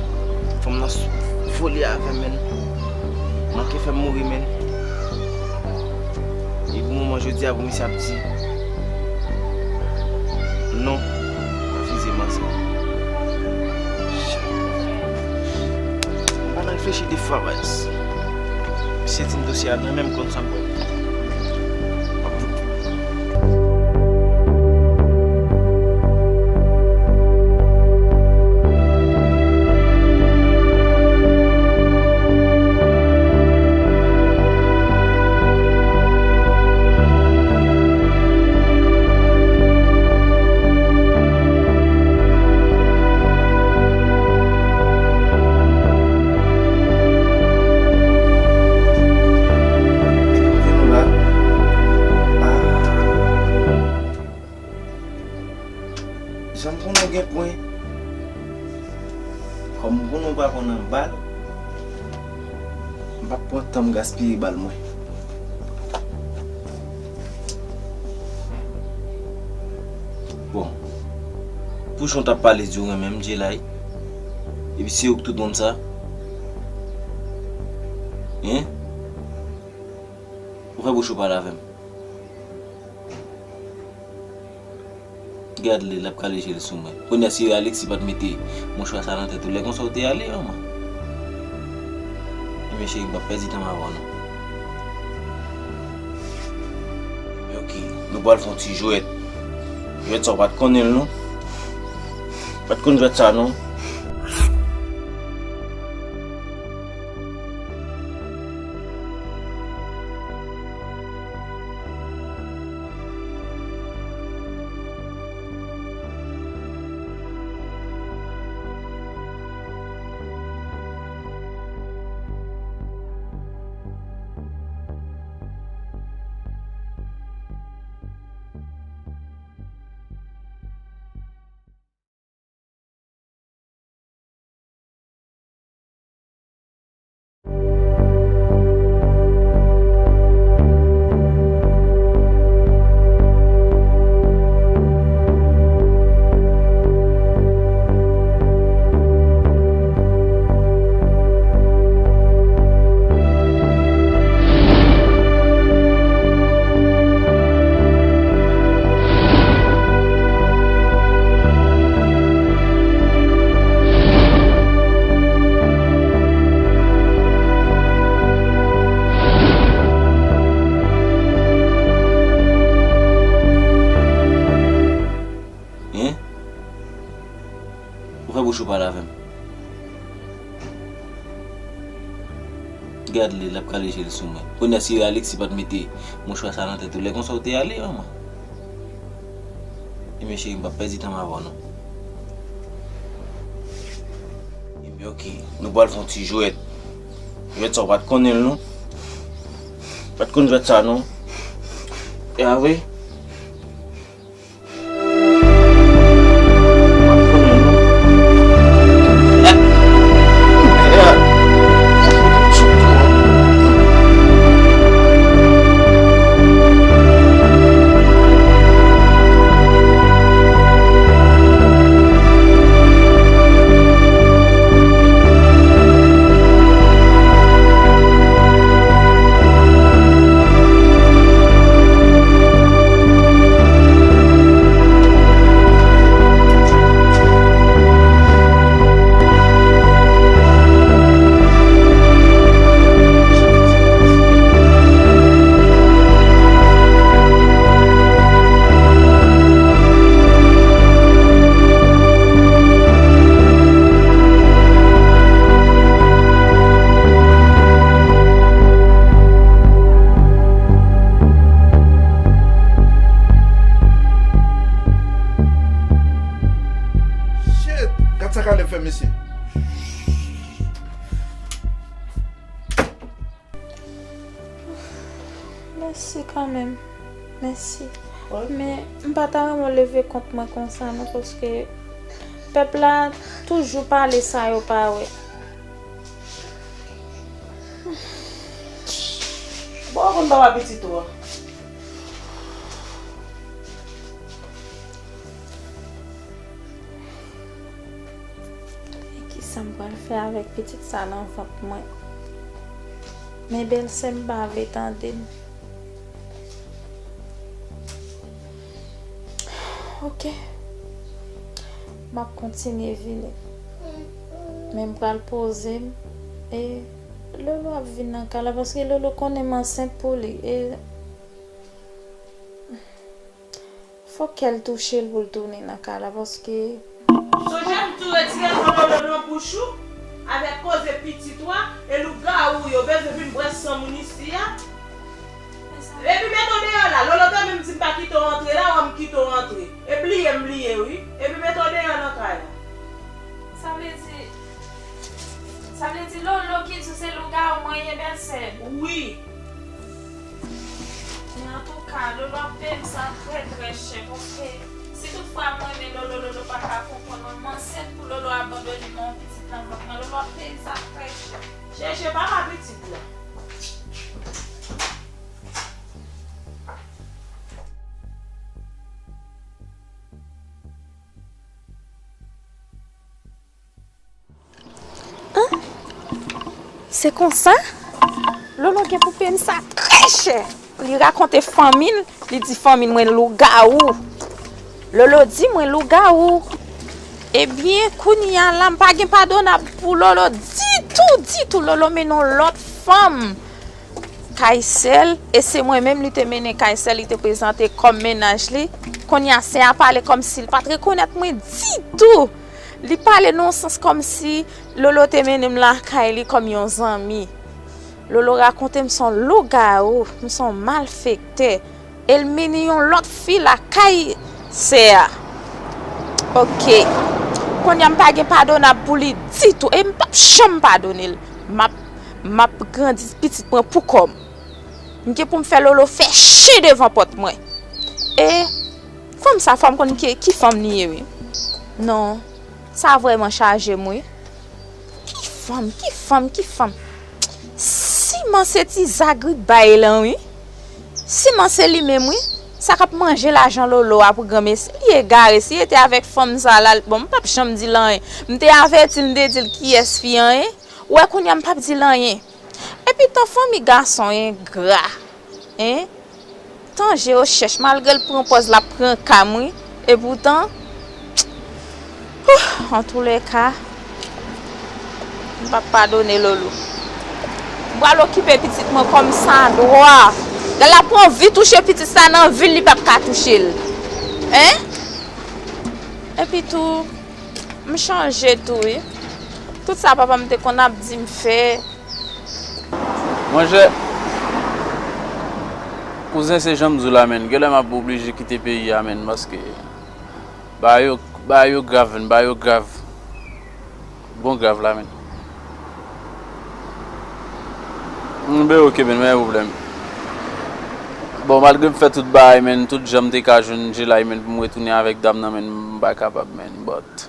Fanm nan s-, vole avè m, man. Manke fè m mouri, man. E pou moman jodi a, pou misye ap di non, refize manzè. M pa nan reflechi de fwa, baz. Misye di m dosye a nan men m, konn sa m pral fè. Epi m jwenn ou la. Ah. Jan m konnen w gen pwen. Kòm m konnen w pa konn anba l, m p ap pran tan m gaspiye ba l mwen. Bon. Pou jan w t ap pale di w renmen m, Djelay. Epi se ou k tout ban m sa. Hein? Ouvè bouch ou pale avè m. Gad li, l ap kale je l sou mwen. Kounye a, si Alexis pa t mete mouchwa sa nan tèt ou, lè konsa w te ale, manman. Ebyen, cheri, m p ap pèdi tan m avè w, non. Ebyen, oke, nou pral fè yon ti jwèt. Jwèt sa, w pa t konnen l, non. W pa t konn jwèt sa, non. Hein? Ouvè bouch ou pale avè m. Gad li, l ap kale je l sou mwen. Kounye a, si Alexis pa t mete mouchwa sa nan tèt ou, lè konsa w te ale, manman. Ebyen, cheri, m p ap pèdi tan m avè w, non. Ebyen, oke, nou pral fè yon ti jwèt. Jwèt sa, w pa t konnen l, non. W pa t konn jwèt sa, non. E a vre? Shit! Gad sa Caleb fè mesye. Mèsi kanmenm. Mèsi. Men, m pa ta renmen w leve kont mwen konsa non, paske pèp la toujou pale sa yo pa wè. Bon, konn papa pitit ou a. E kisa m pral fè avèk pitit sa nan vant mwen? Men bèlsè m pa vle tande m. Oke. M ap kontinye vini. Men m pral poze m. E Lolo ap vin nan kay la, paske Lolo konnen m ansent pou li. E fòk kè l touche l pou l tounen nan kay la, paske Sonje m tou retire Lolo nan bouch ou avèk koze pitit ou a, e lougawou yo bezwen vin bwè san moun isi a. Epi mete w deyò la, Lolo te menm di m pa kite w antre la, wè m kite w antre. E bliye m bliye wi. Epi mete w deyò nan kay la. Sa vle di, sa vle di Lolo ki di w se lougawou mwen ye, bèlsè? Wi. Men antouka, Lolo ap peye m sa trè, trè chè, paske si toutfwa m renmen Lolo, Lolo pa ka konprann mwen, m ansent pou Lolo abandone m, yon pitit nan vant mwen, Lolo ap peye m sa trè chè. Chèche papa pitit la. An? Se konsa? Lolo gen pou peye m sa trè chè. Li rakonte fanmi l, li di fanmi l mwen lougawou. Lolo di mwen lougawou. Ebyen, kounye a la, m pa gen padonab pou Lolo ditou, ditou. Lolo mennen yon lòt fanm kay sè l, e se mwen menm li te mennen kay sè l, li te prezante kòm mennaj li. Kounye a, sè a pale kòmsi l pa t rekonèt mwen ditou. Li pale nan yon sans kòmsi Lolo te mennen m lakay li kòm yon zanmi. Lolo rakonte m se yon lougawou, m se yon malfektè. E l mennen yon lòt fi lakay sè a. Oke. Kounye a m pa gen padonab pou li ditou. E m p ap janm padone l. M ap, m ap grandi pitit mwen pou kò m. M gen pou m fè Lolo fè chen devan pòt mwen. E fanm sa, fò m konn ki, ki fanm li ye, wi. Non. Sa vrèman chaje m, wi. Ki fanm, ki fanm, ki fanm? Siman se ti zagri bay lan, wi. Siman se li menm, wi. Sa k ap manje lajan Lolo a pou granmesi. Li egare. Si li te avèk fanm sa la, bon, m p ap janm di l anyen. M te avèti l, m te di l kiyès fi an ye. Ou wè kounye a m p ap di l anyen. Epi tan fanmi gason engra, en? Tan je yo chèch, malgre l pran pòz l ap pran ka m, wi. Epoutan, antoulèka, m p ap padone Lolo. M pral okipe pitit mwen kòm sa dwa. Lè l ap anvi touche pitit sa nan vi l, li p ap ka touche l. En? Epi tou, m chanje tou, wi. Tout sa papa m te konn ap di m fè, Monchè, kouzen, se jan m di w la, menn. Genlè m ap oblije kite peyi a, menn, paske bagay yo, bagay yo grav, menn, bagay yo grav. Bon grav la, menn. M ben oke, menn, pa gen pwoblèm. Bon, malgre m fè tout bagay, menn, tout jan m te ka jwenn Jelay, menn, pou m retounen avèk dam nan, menn, m pa kapab, menn, but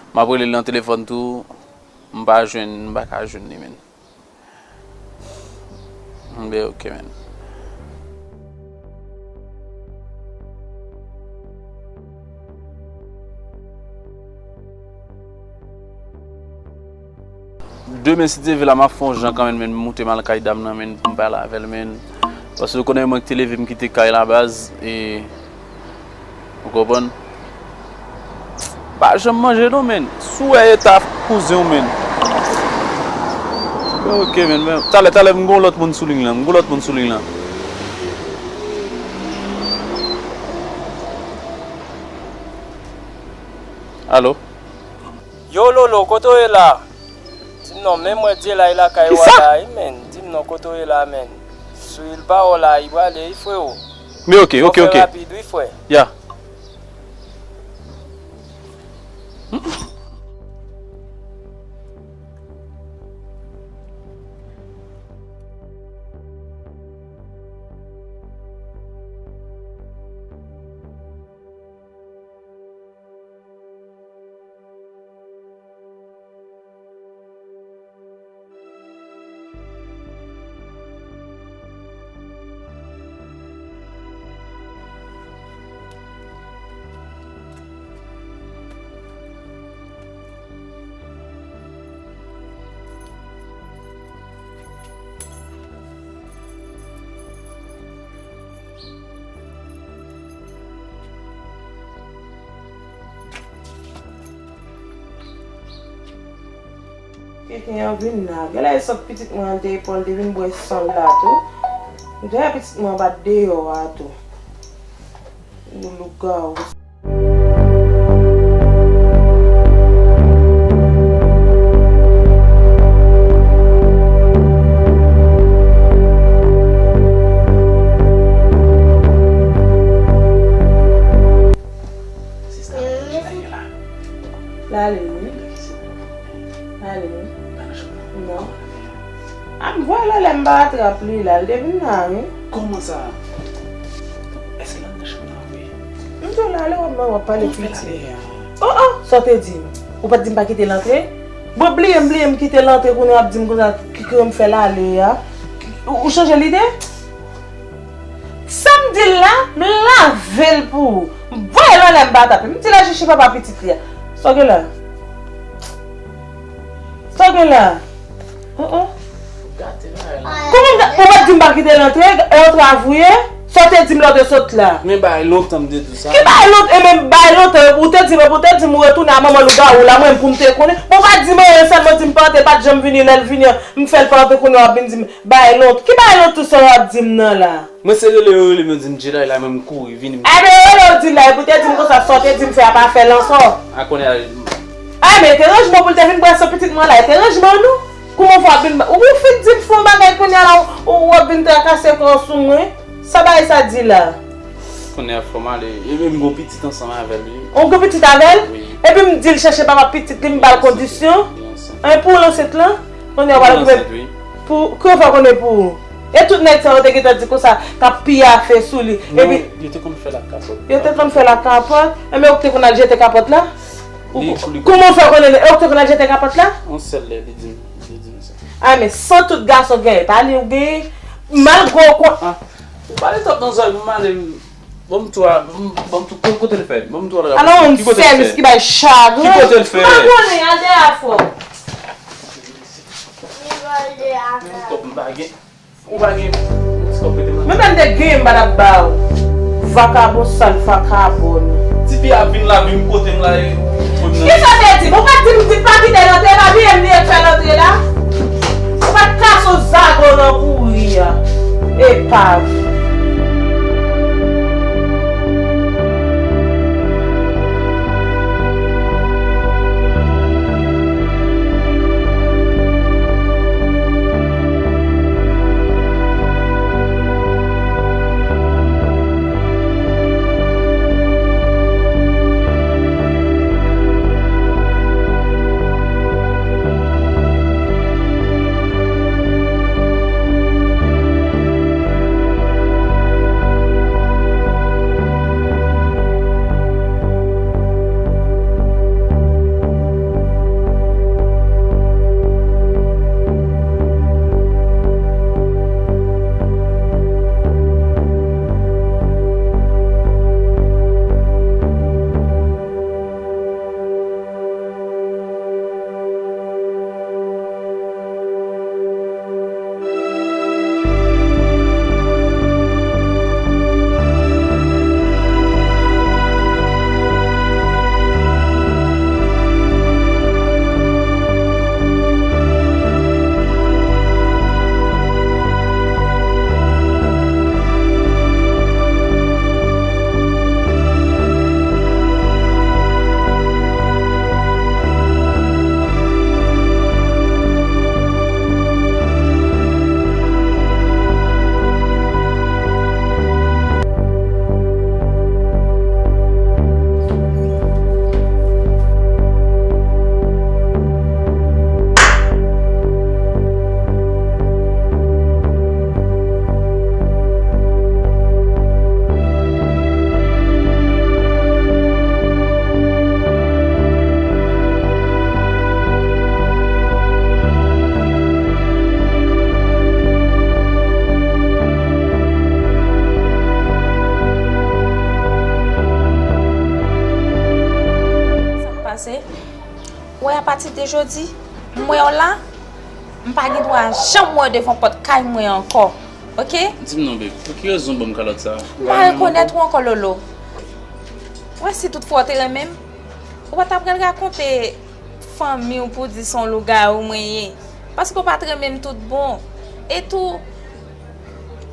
m ap rele l nan telefòn tou, m pa jwenn, m pa ka jwenn li, menn. M ben oke, menn. Demen, si Dye vle, la, m ap fè yon jan kanmenm, menn, m moute m al kay dam nan, menn, pou m pale avè l, menn. Paske w konnen mwen ki te leve m kite kay la, baz, e ou konprann? Pa janm manje non, menn. Si w wè eta kouzen w, menn. Ok, menn, menn. Talè, talè, m gon lòt moun sou liy lan. M gon lòt moun sou liy lan. Alo? Yo, Lolo, kote w ye la? Di m non, menm mwen Dyelay lakay ou a la, wi, menn. Di m non, kote w ye la, menn? Swiv pawòl la, li prale, wi, freo. Men ok, ok, ok. Fò fè rapid, wi, frè. Ya. Keken an vin la. Genlè e sòt pitit mwen an te pran, li te vin bwè san l la tou. Genlè pitit mwen an pa t deyò a tou. Yon lougawou. Sista, mwen chita ye la. L ale wi. L ale wi. Non. A m vwè l anlè m pa atrap li la, l te vin la wi. Kòman sa? Èske l anndan chanm nan vre? M di w l ale, w ap, w ap pale piti. Kòman w fè l ale a? Oh, oh, sa w te di m? Ou pa t di m pa kite l antre? Bon, bliye m, bliye m kite l antre, kounye a w ap di m konsa, ki, ki m fè l ale a? Ou, ou chanje lide? Sa m di l la, m lave l pou ou. M voye l anlè, m pa tape. M di l al chèche papa pitit li a. Sa w gen la? Sa w gen la? Oh, oh. Kòman m ta, ou pa t di m pa kite l antre, e antre avouye? Sa w te di m lè w te sot la? Men bay lontan m te di w sa. Ki bay lontan? E men bay lontan, ou te di m, ou te di m ou retounen a manman lougawou la, mwen pou m te konnen. Bon, ou pa t di m anyen, sèlman di m pa antre, pa t janm vini, lè l vini an, m fè l pa antre, kounye a w ap vin di m, bay lontan. Ki bay lontan sa w ap di m nan la? Mwen se rele yo rele m, yo di m Jelay la, men m kouri vini. Enben, yo rele yo di l la, epi w te di m konsa, sa w te di m fè a pa fè l ankò. A kounye a. A, men te ranjman pou l te vin bwè san pitit mwen la, te ranjman nou. Kouman w fè w ap vin, ou, ou fin di m fè yon bagay kounye a la, ou, ou ap vin trakase kò w sou mwen. Sa bagay sa di la? Kounye a fò m ale, epi m gon pitit ansanm avè l, wi. Ou gon pitit avè l? Wi. Epi m di l chèche papa pitit li, m ba l kondisyon? Li ansent. An, pou l ansent lan? Kounye a w pral okipe pou, ki w fè konnen pou ou? E tout nèg sa yo te gentan di konsa, k ap piyafe sou li. Non, epi yo te konn fè l ak kapòt. Yo te konn fè l ak kapòt? Enben, ou te konn al jete kapòt la? Ou, kouman w fè konnen, e ou te konn al jete kapòt la? Yon sèl lè, li di m, li di m sa. A, men san tout gason genyen, pa li ou genyen, malgre w kon- Ah, ou pale twòp nan zòrèy m, m ale, ban m tou a, ban m, ban m tou, kote l fè? Ban m tou a. Alò, yon sèvis ki bay chagren. Ki kote l fè? M pa konnen, al dèyè a fò. M pa gen. Ou pa gen ti kòb prete m la? Menm lè m te genyen, m pa t ap ba ou. Vakabon sal vakabon. Tifi a vin la, vin kote m la, e, ou pran nan. Kisa w te di m? Ou pa t di m di pa kite l antre, e pa bliye m bliye fè l antre la? Ou pa t kase yon zago nan kouri a. Epav. Se, ou wè, apati de jodi, m wè w la, m pa gen dwa janm wè w devan pòt kay mwen ankò. Oke? Di m non, babe, pou ki rezon w ban m kalòt sa a? M pa rekonèt ou ankò, Lolo. Ou wè, si tout fwa w te renmen m, ou pa t ap pral rakonte fanmi w pou di se yon lougawou mwen ye. Paske w pa t renmen m tout bon. E tou,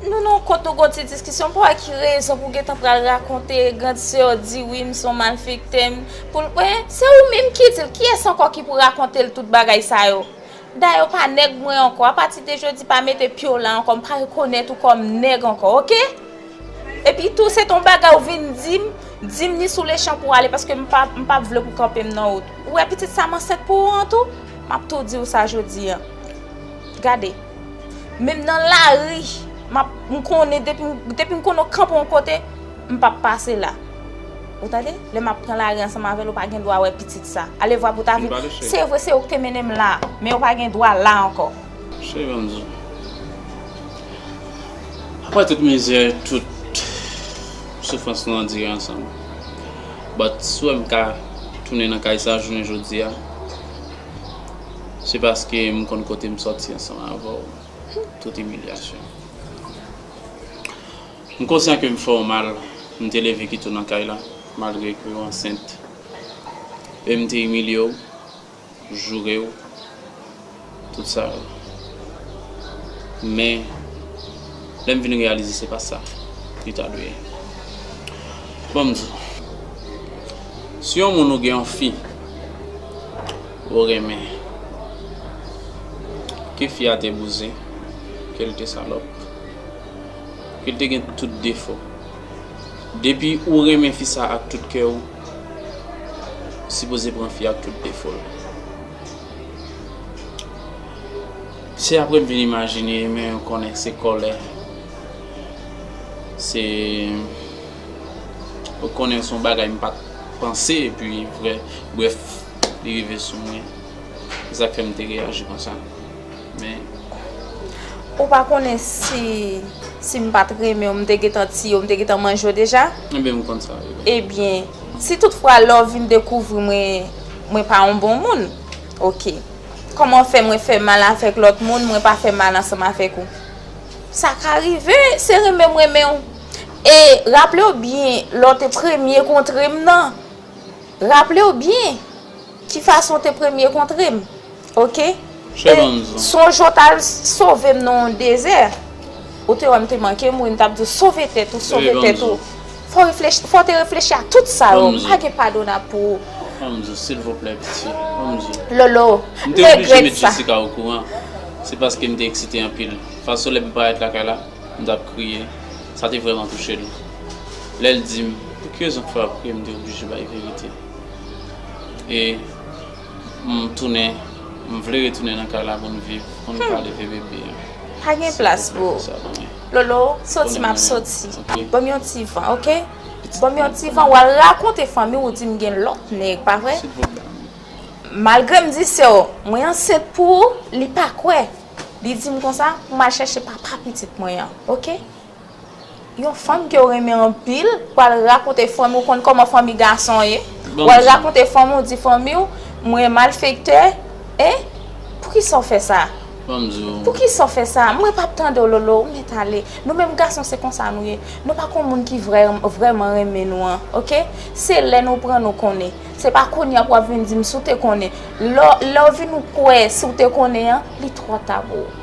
nou nan yon kont, nou gen yon ti diskisyon, m pa wè ki rezon pou w gentan pral rakonte grann sè w di wi, m se yon malfektè, m, pou l, wen, se ou menm ki di l, kiyès ankò ki pou rakonte l tout bagay sa yo? Dayè, w pa nèg mwen ankò. Apati de jodi, pa mete pye w la ankò. M pa rekonèt ou kòm nèg ankò, oke? Epi tou, se t on bagay ou vin di m, di m ni sou lechan pou w ale, paske m pa, m p ap vle pou w kanpe m nan wout. Ou wè pitit sa m ansent pou ou an tou? M ap tou di w sa jodi a. Gade, menm nan lari, m ap, m konnen depi, depi m konnen w kanpe yon kote, m p ap pase la. Ou tande? Lè m ap pran lari ansanm avè l, ou pa gen dwa wè pitit sa. Alevwa pou ta vin. Se vre, se ou ki te mennen m la, men ou pa gen dwa la ankò. Cheri, ban m di w. Apre tout mizè, tout soufrans nou andire ansanm. But si w wè m ka tounen nan kay sa jounen jodi a, se paske m konn kote m sòti ansanm avè w. Tout imilyasyon. M konsyan ke m fè w mal, m te leve kite w nan kay la, malgre ke w ansent. E m te imilye w, joure w, tout sa yo. Men, lè m vin reyalize se pa sa li ta dwe ye. Bon, m di w, si yon moun ou gen yon fi ou renmen, ke fi a te bouzen, ke l te salòp, ke l te gen tout defo. Depi ou renmen fi sa ak tout kè w, ou sipoze pran fi ak tout defo l. Se apre m vin imajine, men ou konnen se kòlè. Se, ou konnen se yon bagay m pa t panse, epi vrè, brèf, li rive sou mwen. Se sa k fè m te reyaji konsa. Men. Ou pa konnen si, si m pa t renmen w, m te gentan tiye w, m te gentan manje w deja? Ebyen, m konn sa, wi. Ebyen, si toutfwa lè w vin dekouvri mwen, mwen pa yon bon moun, oke. Kòman fè mwen fè mal avèk lòt moun, mwen pa fè mal ansanm avèk ou? Sa ka rive, se renmen m renmen w. E raple w byen, lè w te premye kontre m nan, raple w byen ki fason w te premye kontre m, oke? E sonje w t al sove m nan yon dezè. Ou te wè m te manke mouri, m t ap di w, sove tèt ou, sove tèt ou. Fò w reflechi, fò w te reflechi a tout sa yo. M pa gen padonab pou ou. Ban m di w, silvouplè, piti. Ban m di w. Lolo, regrèt sa. M te oblije met Jessica okouran. Se paske m te eksite anpil. Fason lè m parèt lakay la, m t ap kriye. Sa te vrèman touche l. Lè l di m, pou ki rezon k fè w ap kriye, m te oblije bay verite. E m tounen, m vle retounen nan kay la pou n viv, pou n ka leve bebe a. Pa gen plas, bro. Lolo, soti m ap soti. Ban m yon ti van, oke? Ban m yon ti van, w al rakonte fanmi w, ou di m gen lòt nèg, pa vre? Silvouplè. Malgre m di sè w, mwen ansent pou ou, li pa kwè. Li di m konsa pou m al chèche papa pitit mwen an, oke? Yon fanm ke w renmen anpil, w al rakonte fanmi w, konn kòman fanmi gason ye. W al rakonte fanmi w, di fanmi w, mwen malfektè, en? Poukisa w fè sa? Ban m di w. Poukisa w fè sa? Mwen p ap tande w, Lolo, ou mèt ale. Nou menm gason, se konsa nou ye. Nou pa konn moun ki vrè, vrèman renmen nou an, oke? Se lè nou pran nou konnen. Se pa kounye a pou w ap vin di m si w te konnen. Lè, lè w vin kwè si w te konnen an, li twò ta pou ou.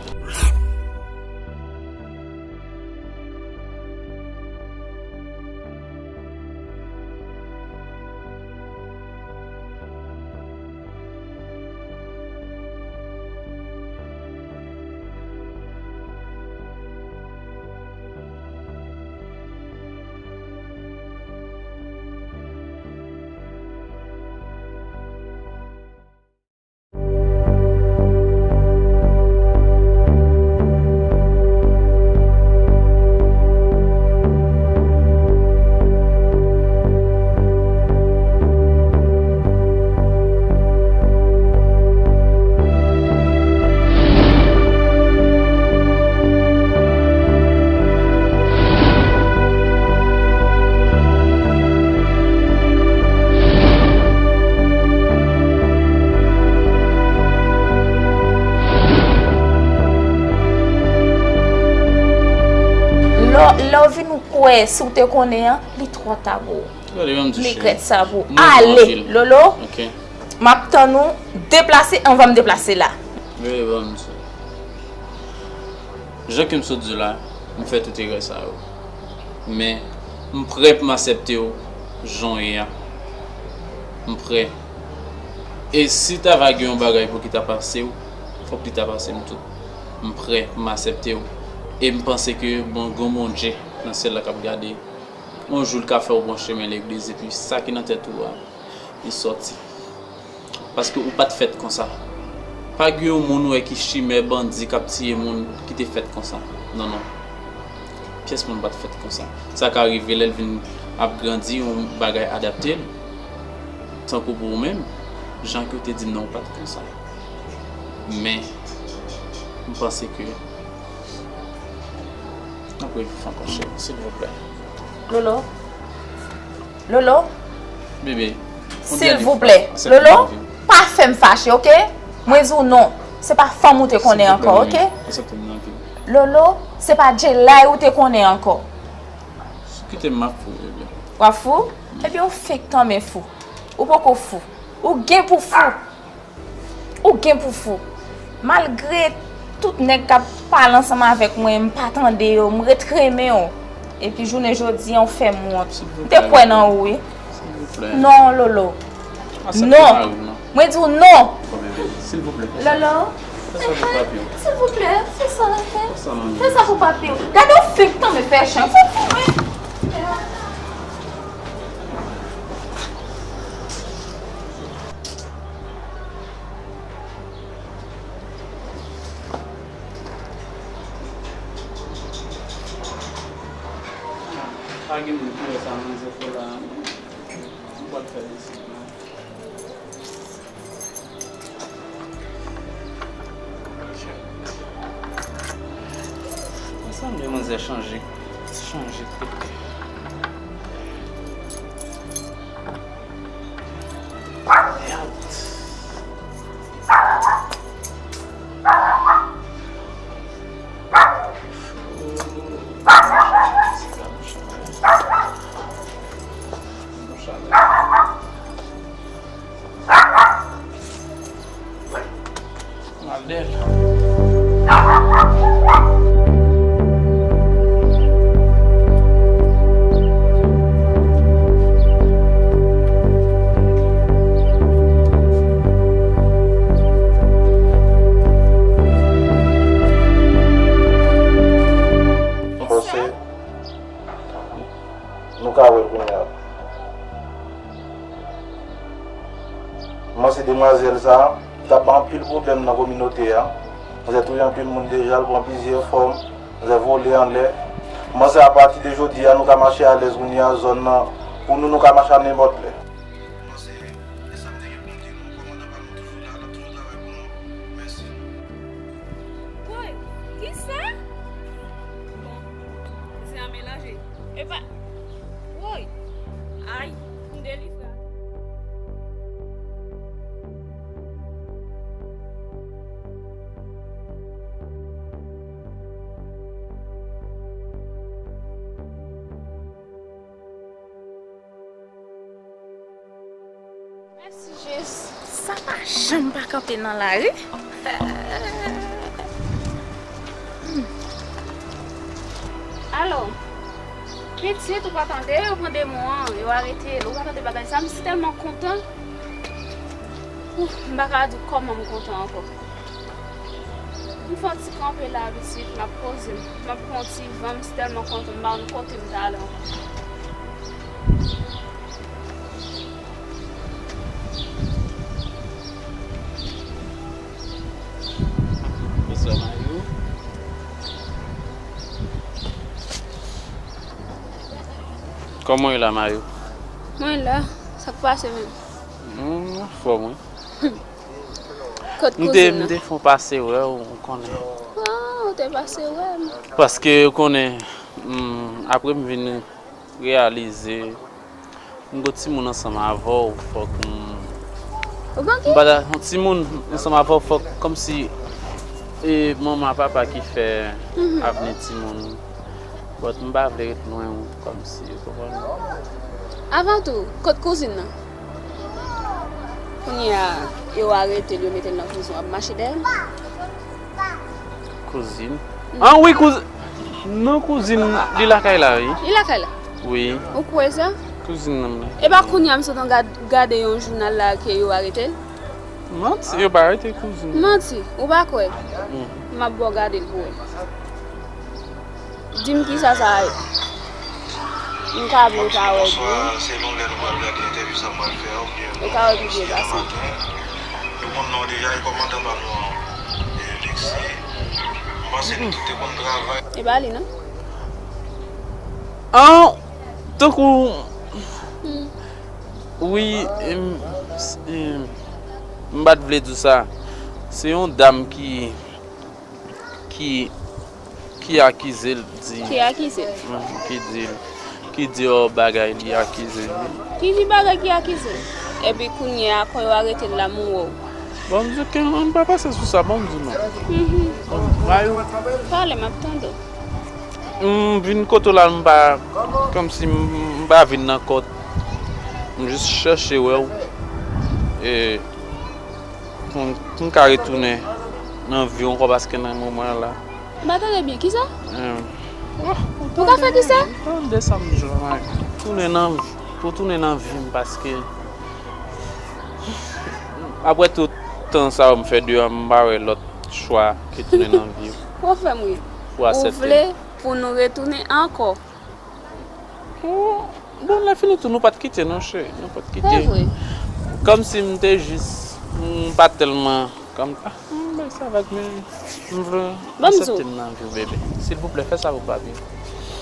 Wè, si w te konnen an, li twò ta pou ou. Gade, ban m di, cheri. Regrèt sa pou ou. M renmen w anpil. Ale, Lolo. Ok. M ap tann ou deplase anvan m deplase la. Gade, ban m di. Jan ke m sot di w la, m fè tout erè sa yo. Men, m prè pou m aksepte w jan w ye a. M prè. E si ta va gen yon bagay pou ki ta pase w, fòk li ta pase m tou. M prè pou m aksepte w. E m panse ke bon, gen yon Bondye nan syèl la k ap gade. Yon jou, l ka fè w pran chemen legliz, epi sa ki nan tèt ou a, li sòti. Paske ou pa t fèt konsa. Pa gen yon moun ou wè ki chimè, bandi k ap tiye moun ki te fèt konsa. Non, non. Pyès moun pa t fèt konsa. Sa ka rive lè l vin ap grandi, yon bagay adapte l. Tankou pou ou menm, jan ke w te di m nan, ou pa t konsa. Men, m panse ke n ap reviv ankò, cheri, silvouplè. Lolo. Lolo. Bebe, yon dènye fwa, aksepte m nan vi w. Silvouplè. Lolo, pa fè m fache, ok? Mwen di w non. Se pa fanm ou te konnen ankò, ok? Silvouplè, mami, aksepte m nan vi w. Lolo, se pa Jelay ou te konnen ankò. Kite m, m ap fou, bebe. W ap fou? Ebyen, ou fenk tanmen fou. Ou poko fou. Ou gen pou fou. Ou gen pou fou. Malgre tout nèg k ap pale ansanm avèk mwen, m pa tande yo, m ret renmen w. Epi jounen jodi a, w fè m wont. M te kwè nan ou, wi. Silvouplè. Non, Lolo. Aksepte mari w, non. Mwen di w non. Bon, bebe, silvouplè, fè sa. Lolo. Fè sa pou papi w. Silvouplè, fè sa, fè. Fè sa, manmi. Fè sa pou papi w. Gade w fenk tanmen fè chen. Fè pou mwen. Pa gen moun ki wè sa manzè fè la, non. M pral fè desizyon. Mwen sanble manzè chanje, chanje kote. Mèd. Mwen al dèyè l. M panse nou ka wè l kounye a. M panse demwazèl sa a t ap bay anpil pwoblèm nan kominote a. Manzè touye anpil moun deja, l pran plizyè fòm, manzè vole anlè. M panse apati de jodi a, nou ka mache alèz kounye a, zòn nan, pou nou, nou ka mache a nenpòt lè. M panse, e sa m te gen pou m di nou, kòmandan pa nou toujou la, l ap toujou travay pou nou. Mèsi. Woy, kisa? Bon, se a melanje. Epa, woy, ay, m delivre. Mèsi, Jezi. Sa pa janm pa kanpe nan lari. Alo, pitit, ou pa tande, yo pran demon an, yo arete l, ou pa tande bagay sa, m si tèlman kontan. Ouf, m pa ka di w kòman m kontan ankò. M fè yon ti kanpe la, pitit, m ap poze m. M ap pran yon ti van, m si tèlman kontan, m pa konn kote m ta ale ankò. Bonswa, Mayou. Kòman w ye la, Mayou? Mwen la. Sa k pase menm? Hmm, anfòm, wi. Kot kouzin nan? M te, m te fon pase wè w, ou konnen. Ah, ou te pase wè m. Paske, ou konnen, hmm, apre m vin reyalize, m gon timoun ansanm avè w, fòk m... Ou gon ki? M pa ta, yon timoun ansanm avè w, fòk, kòmsi, e, manman, papa ki fè avni timoun. But m pa vle ret lwen ou, kòmsi, ou konprann? Avan tou, kot kouzin nan? Kounye a, yo arete l, yo mete l nan prizon, w ap mache dèyè l? Kouzin? An wi, kouzin. Non, kouzin, li lakay la, wi. Li lakay la? Wi. Ou kwè sa? Kouzin nan m la. E pa kounye a m sot an gad, gade yon jounal la ke yo arete l? Manti, yo pa arete kouzin nan. Manti, ou pa kwè? M ap ba w gade l pou wè. Di m kisa sa ye. M ka vle pa wè byen. Ou ka wè pi byen pase. E pa li non? An, tankou, wi, em, s- em, m pa t vle di w sa. Se yon dam ki ki, ki akize l, di. Ki akize l? Mhm, ki di l, ki di yon bagay, li akize l. Ki di bagay ki akize l? Epi kounye a, kò yo arete l la, m wè w. Bon, m di ke m pa panse sou sa, bon, m di non. Mhm. Bon, ba yo. Pale, m ap tande w. M vin kote w la, m pa, kòmsi m, m pa vin nan kont. M jis chèche wè w. E, pou m, pou m ka retounen nan vi w ankò, paske nan moman la. M pa tande byen. Kisa? Em, oh, ou ka fè kisa? Tande sa m di w la, tounen nan, pou tounen nan vi m, paske apre tout tan sa yo m fè deyò, m pa wè lòt chwa ke tounen nan vi w. Ou fè m ri. Pou aksepte. Ou vle pou nou retounen ankò? Bon, lè fini tou, nou pa t kite non, cheri. Nou pa t kite. Se vre. Kòmsi m te jis, m pa tèlman, kòm, ah, m bay sa vag, men m vle aksepte m nan vi w, bebe. Silvouplè, fè sa pou papi.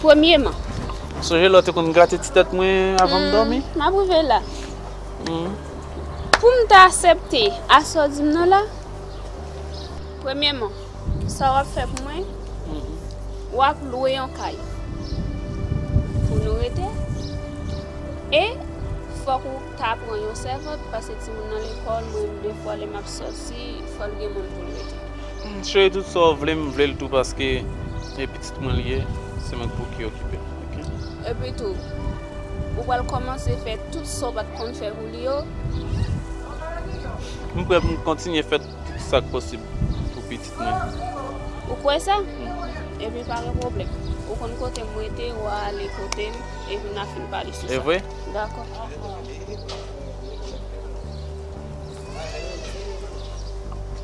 Premyeman. Sonje lè w te konn grate ti tèt mwen avan m dòmi? M ap rive la. Hmm. Pou m ta aksepte, a sa w di m nan la, premyeman, sa w ap fè pou mwen, w ap lwe yon kay pou nou rete. E fòk ou ta pran yon sèvant, paske timoun nan lekòl, mwen menm defwa lè m ap sòti, fò l gen moun pou l rete. Hmm, cheri, tout sa w vle, m vle l tou, paske e pitit mwen li ye, se mwen pou ki okipe l, oke? Epi tou, ou pral kòmanse fè tout sa w pa t konn fè pou li yo. M prè pou m kontinye fè tout sa k posib pou pitit mwen. Ou kwè sa? Ebyen, pa gen pwoblèm. Ou konn kote m rete, w a ale kote m, epi n a fin pale sou sa. E vre? Dakò.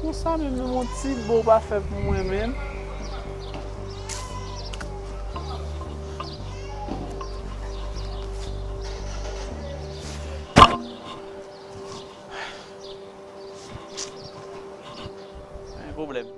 Pou sa menm, menm yon ti bo w pa fè pou mwen menm. Pa gen pwoblèm.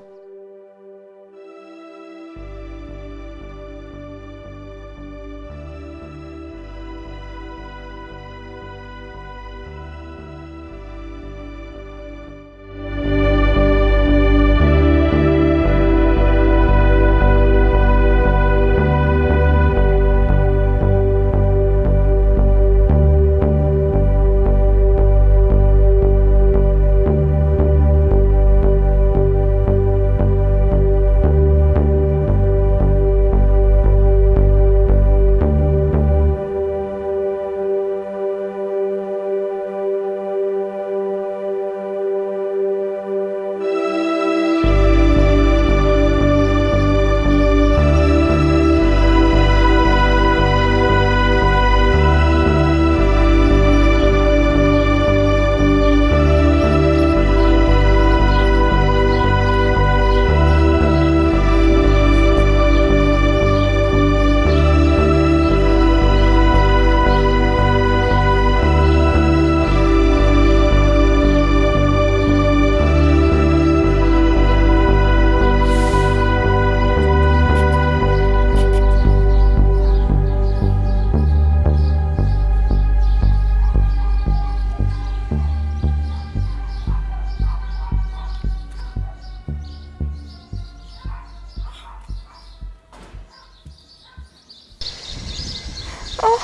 Oh.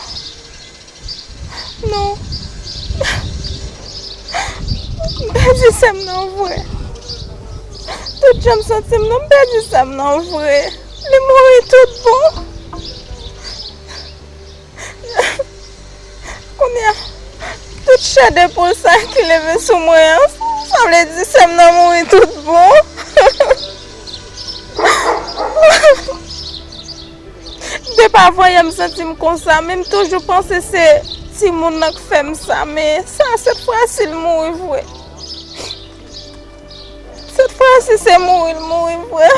Non. M pèdi sè m nan vre. Tout jan m santi m non, m pèdi sè m nan vre. Li mouri tout bon. Kounye a, tout chè de poul sa ki leve sou mwen an, sa vle di sè m nan mouri tout bon. Depi avan yè m santi m konsa, men m toujou panse se timoun nan k fè m sa, men sa, sèt fwa si l mouri vre. Sèt fwa si se mouri l mouri vre.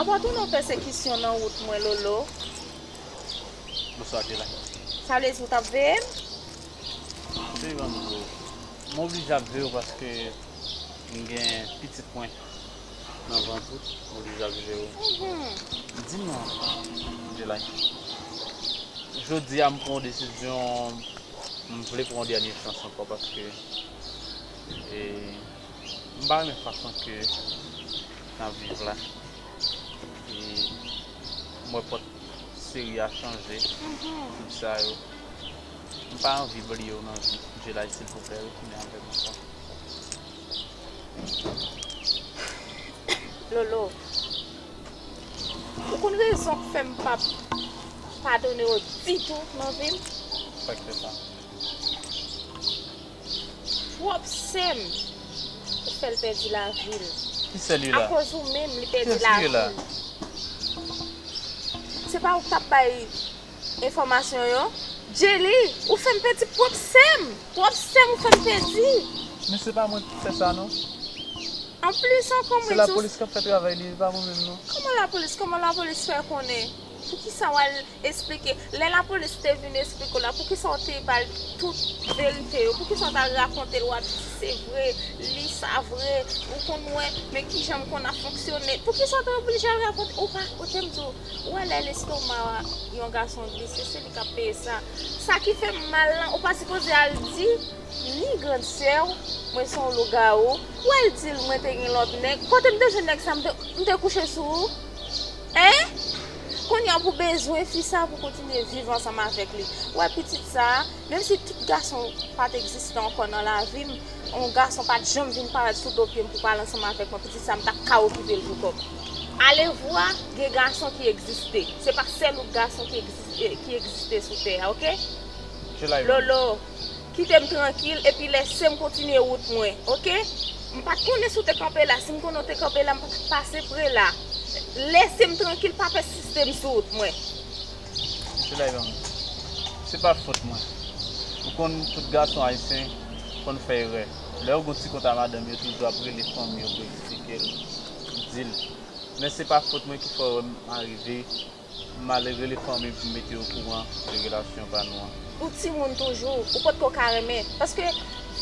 Apa tounen yon pèsekisyon nan wout mwen, Lolo. Bonswa, Djela. Sa vle di ou t ap veye m? Veye m, m oblije ap veye w paske m gen pitit mwen nan vant ou, m oblije ap veye w. Mhm. Di m non, Djela. Jodi a, m pran yon desizyon, m vle pran yon dènye chans ankò paske, e, m pa renmen fason ke n ap viv la. E m wè pòt seri a chanje. Mhm. Tout sa yo. M pa anvi bliye w nan vi m. Djela, silvouplè, retounen avè m ankò. Lolo, ou konn rezon k fè m p ap padone w ditou nan vi m? Sa k fè sa? Pwòp sè m, ou fè l pèdi lavi l. Ki sè li la? Akoz ou menm, li pèdi lavi l. Kiyès li ye la? Se pa ou k t ap bay enfòmasyon yo? Djeli, ou fè m pèdi pwòp sè m. Pwòp sè m ou fè m pèdi. Men se pa mwen ki fè sa non. Anplis ankò, mwen di w. Se lapolis k ap fè travay li, e pa mwen menm non. Kòman lapolis? Kòman lapolis fè konnen? Poukisa w al esplike? Lè lapolis te vin esplike w la, poukisa w te ba l tout verite yo? Poukisa w t al rakonte l? W ap di se vre, li sa vre, ou konn wè, men kijan m konn ap fonksyone. Poukisa w te oblije al rakonte? Ou pa koute m di w, ou wè lè lestoma yon gason glise, se li k ap peye sa. Sa ki fè m mal lan, ou pa sipoze al di ni grann sè w, mwen se yon lougawou. Ou al di l mwen te gen lòt nèg. Kote m te jwenn nèg sa, m te, m te kouche sou ou? Hein? Kounye a pou bezwen fi sa pou kontinye viv ansanm avèk li. Ou wè pitit sa, menm si tout gason pa t egziste ankò nan lavi m, yon gason pa t janm vin parèt sou do pye m pou pale ansanm avèk mwen, pitit sa m t ap ka okipe l pou kò m. Alevwa, gen gason ki egziste. Se pa sèl ou gason ki egziste, ki egziste sou tè a, oke? Lolo, kite m trankil epi lèse m kontinye wout mwen, oke? M pa t konnen si w te kanpe la. Si m konnen w te kanpe la, m pa t ap pase pre la. Lèse m trankil, pa pèsiste m sou wout mwen. Mesye Layon, se pa fòt mwen. Ou konn tout gason ayisyen konn fè erè. Lè yo gon ti kont a madanm yo, toujou ap rele fanmi yo pou eksplike l, di l. Men se pa fòt mwen ki fè w wè m arive, m al rele fanmi m pou m mete yo okouran de relasyon pa nou an. Ou timoun toujou, ou potko ka renmen. Paske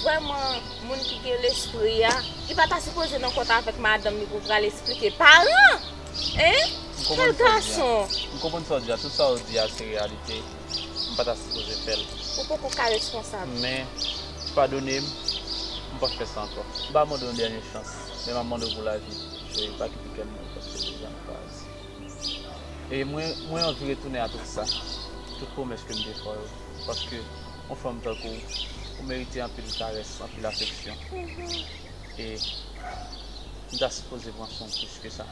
Vrèman, moun ki gen lespri a, li pa ta sipoze nan kont avèk madanm li pou pral esplike paran! Hein? Kèl gason! M konprann sa w di a. Tout sa w di a se reyalite. M pa ta sipoze fè l. Ou poko ka responsab. Men, padone m, m p ap fè sa ankò. M pa mande w dènye chans, men m ap mande w pou lavi. Cheri, pa kite kè m mal paske deja m kraze. E mwen, mwen anvi retounen a tout sa. Tout pwomès ke m te fè w yo. Paske yon fanm tankou w, ou merite anpil karès, anpil afeksyon. E m ta sipoze pran swen w plis ke sa.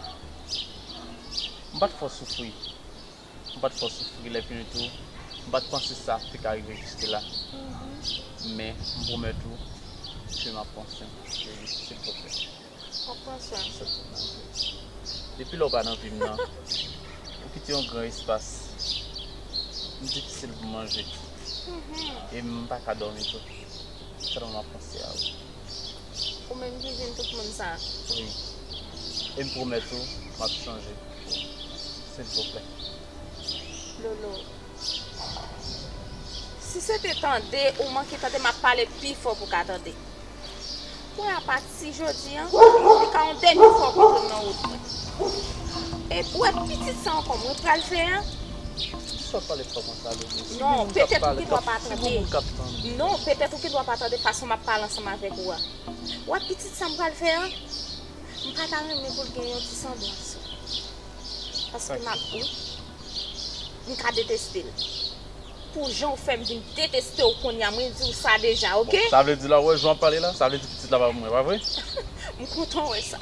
M pa t fè w soufri. M pa t fè w soufri lè vini tou. M pa t panse sa te ka rive jiske la. Men, m pwomèt ou ke m ap pran swen w, cheri, silvouplè. W ap pran swen m. Depi lè w pa nan vi m nan, ou kite yon gran espas. M difisil pou manje. E m pa ka dòmi tou. Tèlman m ap panse a ou. Ou menm ki vin tout moun sa. Wi. E m pwomèt ou, m ap chanje. Silvouplè. Lolo, si se te tande ou manke tande, m ap pale pi fò pou w ka tande. Mwen, apati jodi a, li ka yon dènye fwa w kontre m nan wout mwen. E pou wè pitit sa ankò mwen pral fè a. Sa w pale fò konsa, Lolo? Non, petèt ou gen dwa pa tande. Si gon moun k ap tande. Non, petèt ou gen dwa pa tande fason m ap pale ansanm avèk ou a. Wè pitit sa m pral fè a, m pa ta renmen pou l gen yon ti sanblans. Paske m ap, wi, m ka deteste l. Pou jan w fè m vin deteste w kounye a, mwen di w sa deja, oke? Sa vle di la, w wè jan w ap pale la, sa vle di pitit la pa pou mwen, pa vre? M kontan wè sa.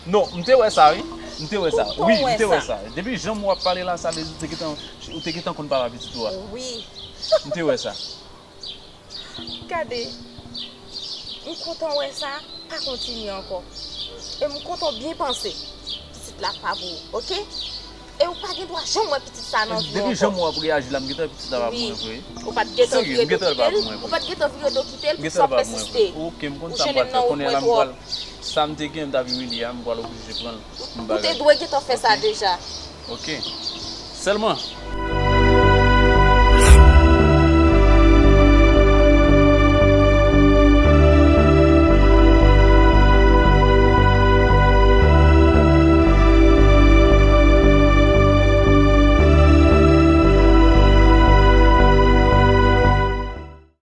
Non, m te wè sa, wi. M te wè sa. Wi, m te wè sa. Depi jan w ap pale la, sa vle di ou te gentan, ou te gentan konn papa pitit ou a. Wi. M te wè sa. Gade, m kontan wè sa, pa kontinye ankò. E m kontan w byen panse. Pitit la pa pou ou, oke? E ou pa gen dwa janm wè pitit sa nan vi w ankò. Depi jan w ap reyaji la, m gentan wè pitit la pa pou mwen vre. Ou pa t gentan vire do kite l, ou pa t gentan vire do kite l pou sa w pèsiste. Oke, m konn sa m pral fè kounye a la, m pral, sa m te gen, m t ap imilye a, m pral oblije pran l. M bagay. Ou te dwe gentan fè sa deja. Oke. Sèlman,